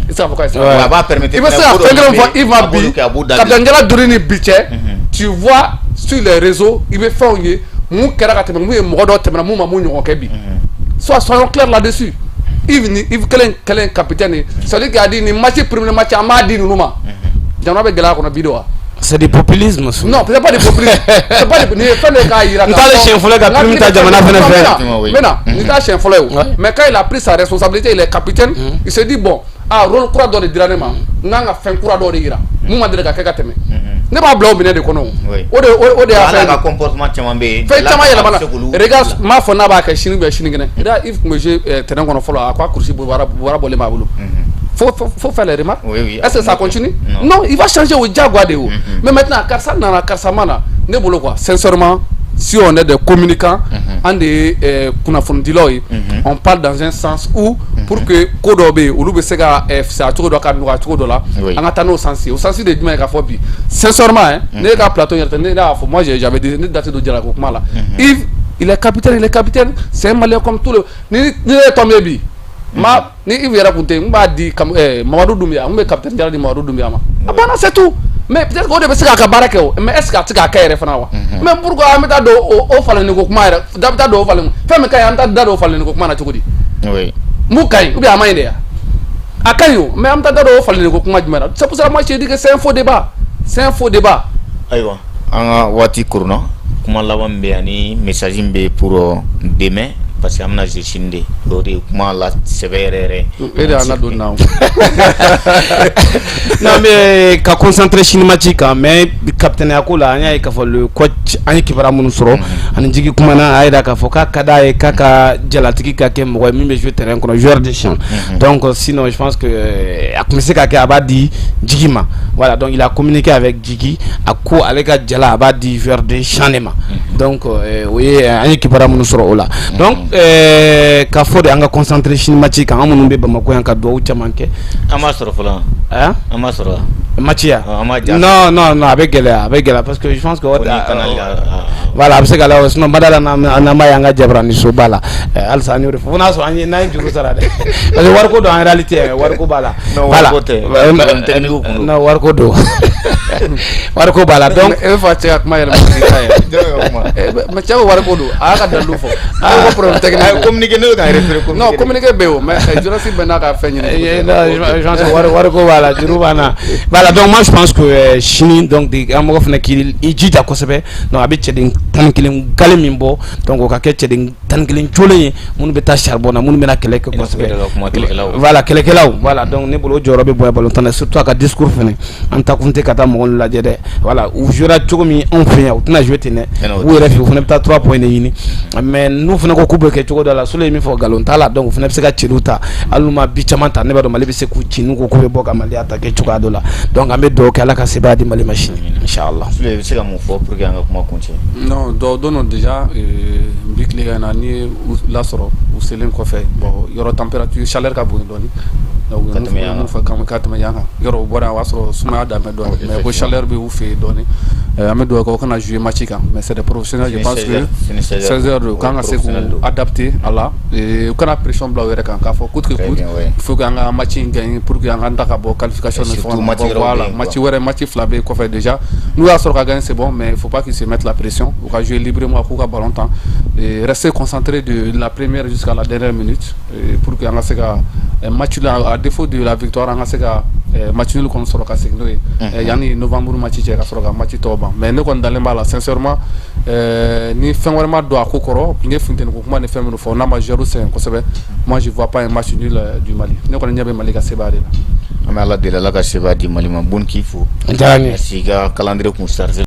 I tɛ se k'a fɔ k'a ye sira bila. A b'a permettre. I bɛ se ka fɛn kelen fɔ Yves ma bi, capitaine jala donni ni bi cɛ, tu vois sur les réseaux, i bɛ fɛnw ye mun kɛra ka tɛmɛ, mun ye mɔgɔ dɔ tɛmɛna mun ma mun ɲɔgɔn kɛ bi. Soyons clairs là-dessus. Yves ni Yves kelen kelen capitaine ye, c'est lui qui a dit nin match, premier match, an b'a di ninnu ma. Jamana bɛ gɛlɛya kɔnɔ bi de wa? C'est du populisme. Non, c'est pas du populisme. C'est pas du, nin ye fɛn de k'a yira. N t'ale siɲɛ fɔlɔ ka prime ta jamana fɛnɛ fɛ. N bɛna nin t'a siɲɛ fɔlɔ ye o. Mais quand il a pris sa responsabilité, il est capitaine, il se dit bon, ah, rôle kura dɔ de dira ne ma, n kan ka fɛn kura dɔ de yira mun ma deli ka kɛ ka tɛmɛ. Ne b'a bila o minɛ de kɔnɔ. O de y'a fɛn. Ka comportement caman bɛ yen. Fɛn caman yɛlɛmana. Regarde, n m'a fɔ n'a b'a kɛ sini ou bien sinikɛnɛ. Regarde, Yves tun bɛ jouer terrain kɔnɔ fɔlɔ, a ko a kurusi bɔra bɔlen b'a bolo. Faut faire les remarques. Oui. Est-ce que ça continue? Non, il va changer au diagoa de o. Mais maintenant, karisa nana, karisa ma na, ne bolo quoi, sincèrement, si on est des communicants, an de ye kunnafonidilaw ye, on parle dans un sens où pour que ko dɔw bɛ yen, olu bɛ se ka fisaya cogo dɔ, ka nɔgɔya cogo dɔ la, an ka taa n'o sens ye. O sens de ye jumɛn ye? K'a fɔ bi, sincèrement hein, ne ka plateau yɛrɛ tɛ, ne y'a fɔ, moi j'avais dit, ne da tɛ don jalako kuma la. Yves, il est capitaine, il est capitaine, c'est un Malien comme tout le ni ne ye tɔn bi ma, ni Yves yɛrɛ kun tɛ, n b'a di Mamadu Doumbia, n bɛ capitaine jala di Mamadu Doumbia ma. A banna, c'est tout. Mais peut-être que o de bɛ se k'a ka baara kɛ o, mais est-ce que a tɛ se k'a kɛ yɛrɛ fana wa? Mais pourquoi an bɛ taa don o falenni ko kuma yɛrɛ da, bɛ taa don o falen fɛn min ka ɲi, an bɛ taa da don o falenni ko kuma na cogo di? Mun ka ɲi ou bien a ma ɲi de ya? A ka ɲi o, mais an bɛ taa da don o falenni ko kuma jumɛn na? C'est pour ça moi je dis que c'est un faux débat, c'est un faux débat. Ayiwa, an ka waati koronna. Kuma laban min bɛ yen ani message min bɛ yen pour demain, parce que an bɛna jouer sini de, o de ye kuma la sɛbɛ yɛrɛ yɛrɛ. E de y'an ladon nin na o. Non, mais ka concentrer sini match kan, mais capitaine ko la, an y'a ye k'a fɔ le coach, an ye kibaruya minnu sɔrɔ ani jigi kumana, a yira k'a fɔ k'a ka d'a ye k'a ka jalatigi ka kɛ mɔgɔ ye min bɛ jouer terrain kɔnɔ, joueur de champ. Donc sinon, je pense que a tun bɛ se ka kɛ a b'a di Jigi ma. Voilà, donc il a communiqué avec Jigi, a ko ale ka jala, a b'a di joueur de champ de ma. Donc o ye an ye kibaruya minnu sɔrɔ o la. Donc ka fɔ de, an ka concentrer sini match kan. An minnu bɛ Bamakɔ yan, ka dugawu caman kɛ. An b'a sɔrɔ fɔlɔ? Hein? An b'a sɔrɔ? Match ya? An b'a ja. Non, non, non, a bɛ gɛlɛya, a bɛ gɛlɛya, parce que je pense que voilà, a bɛ se ka la, sinon badala n'an b'a ye an ka jabarani soba la. Halisa an y'o de fɔ, fo n'a sɔrɔ an ye n'an ye juru sara dɛ, parce que wariko don. En réalité, wariko b'a la. Non, wariko tɛ, problème technique kun don. Non, wariko don, wariko b'a la, donc E bɛ fɛ cɛ ka kuma yɛlɛma k'i ta ye. Mais cɛ ko wariko don, a y'a ka dalilu fɔ. A ko problème technique. Communiqué, ne bɛ ka référé communiqué. Non, communiqué bɛ yen o, mais journaliste bɛɛ n'a ka fɛn ɲini. Non, je pense que wariko b'a la, juru b'an na. Voilà, donc moi je pense que sini, donc an mɔgɔ fana k'i jija kosɛbɛ. Donc a bɛ cɛden 11 gale min bɔ, donc o ka kɛ cɛden 11 jolen ye, minnu bɛ taa charbon na, minnu bɛna kɛlɛ kɛ kosɛbɛ. Voilà, kɛlɛkɛlaw, voilà. Donc ne bolo, o jɔyɔrɔ bɛ bonya balontan na, surtout a ka discours fana. An ta kun tɛ ka taa mɔgɔw lajɛ dɛ. Voilà, u jouera cogo min anw fɛ yan, u tɛna jouer ten dɛ. U yɛrɛ fɛ, u fana bɛ taa 3 points de ɲini, mais n'u fana ko k'u bɛ kɛ cogo dɔ la, Sule ye min fɔ, nkalon t'a la. Donc u fana bɛ se ka cɛliw ta, hali n'u ma bi caman ta, ne b'a dɔn Mali bɛ se k'u ci n'u ko k'u bɛ bɔ ka Mali attaquer cogoya dɔ la. Donc an bɛ dugawu kɛ, Ala ka sebaaya di Mali ma sini, inchallah. Sule, i bɛ se ka mun fɔ pour que an ka kuma kuncɛ? Non, dɔw don déjà bi tile na, n'i ye u lasɔrɔ u selen kɔfɛ, bon, yɔrɔ température, chaleur ka bon dɔɔni. Donc ka tɛmɛ yan kan, ka tɛmɛ yan kan. Yɔrɔ u bɔra yan, o y'a sɔrɔ sumaya daminɛ dɔɔni, mais ko chaleur bɛ u fɛ yen dɔɔni. An bɛ dugawu kɛ u kana jouer match kan, mais c'est des professionnels, je pense que 16 heures u kan ka se k'u adapter a la, u kana pression bila u yɛrɛ kan k'a fɔ coûte que coûte il faut que an ka match in gagner pour que an ka ta ka bɔ qualification ni fɛnw na. Bon, voilà, match wɛrɛ, match fila bɛ kɔfɛ déjà. N'u y'a sɔrɔ ka gagner, c'est bon, mais il faut pas qu'ils se mettent la pression. U ka jouer librement, k'u ka ballon tan et rester concentré de la première jusqu'à la dernière minute pour que an ka se ka match la, à défaut de la victoire, an ka se ka match nul kɔni sɔrɔ ka segin n'o ye yanni novembre match cɛ, ka sɔrɔ ka match tɔw ban. Mais ne kɔni dalen b'a la, sincèrement, ni fɛn wɛrɛ ma don a ko kɔrɔ, n ye funteni ko kuma ni fɛn minnu fɔ, n'a ma joueur sɛgɛn kosɛbɛ, moi je vois pas un match nul du Mali. Ne kɔni ɲɛ bɛ Mali ka sebaaya de la. An bɛ Ala deli, Ala ka sebaaya di Mali ma. Bon, k'i fo. A diyara n ye. Merci, i ka calendrier kun chargé.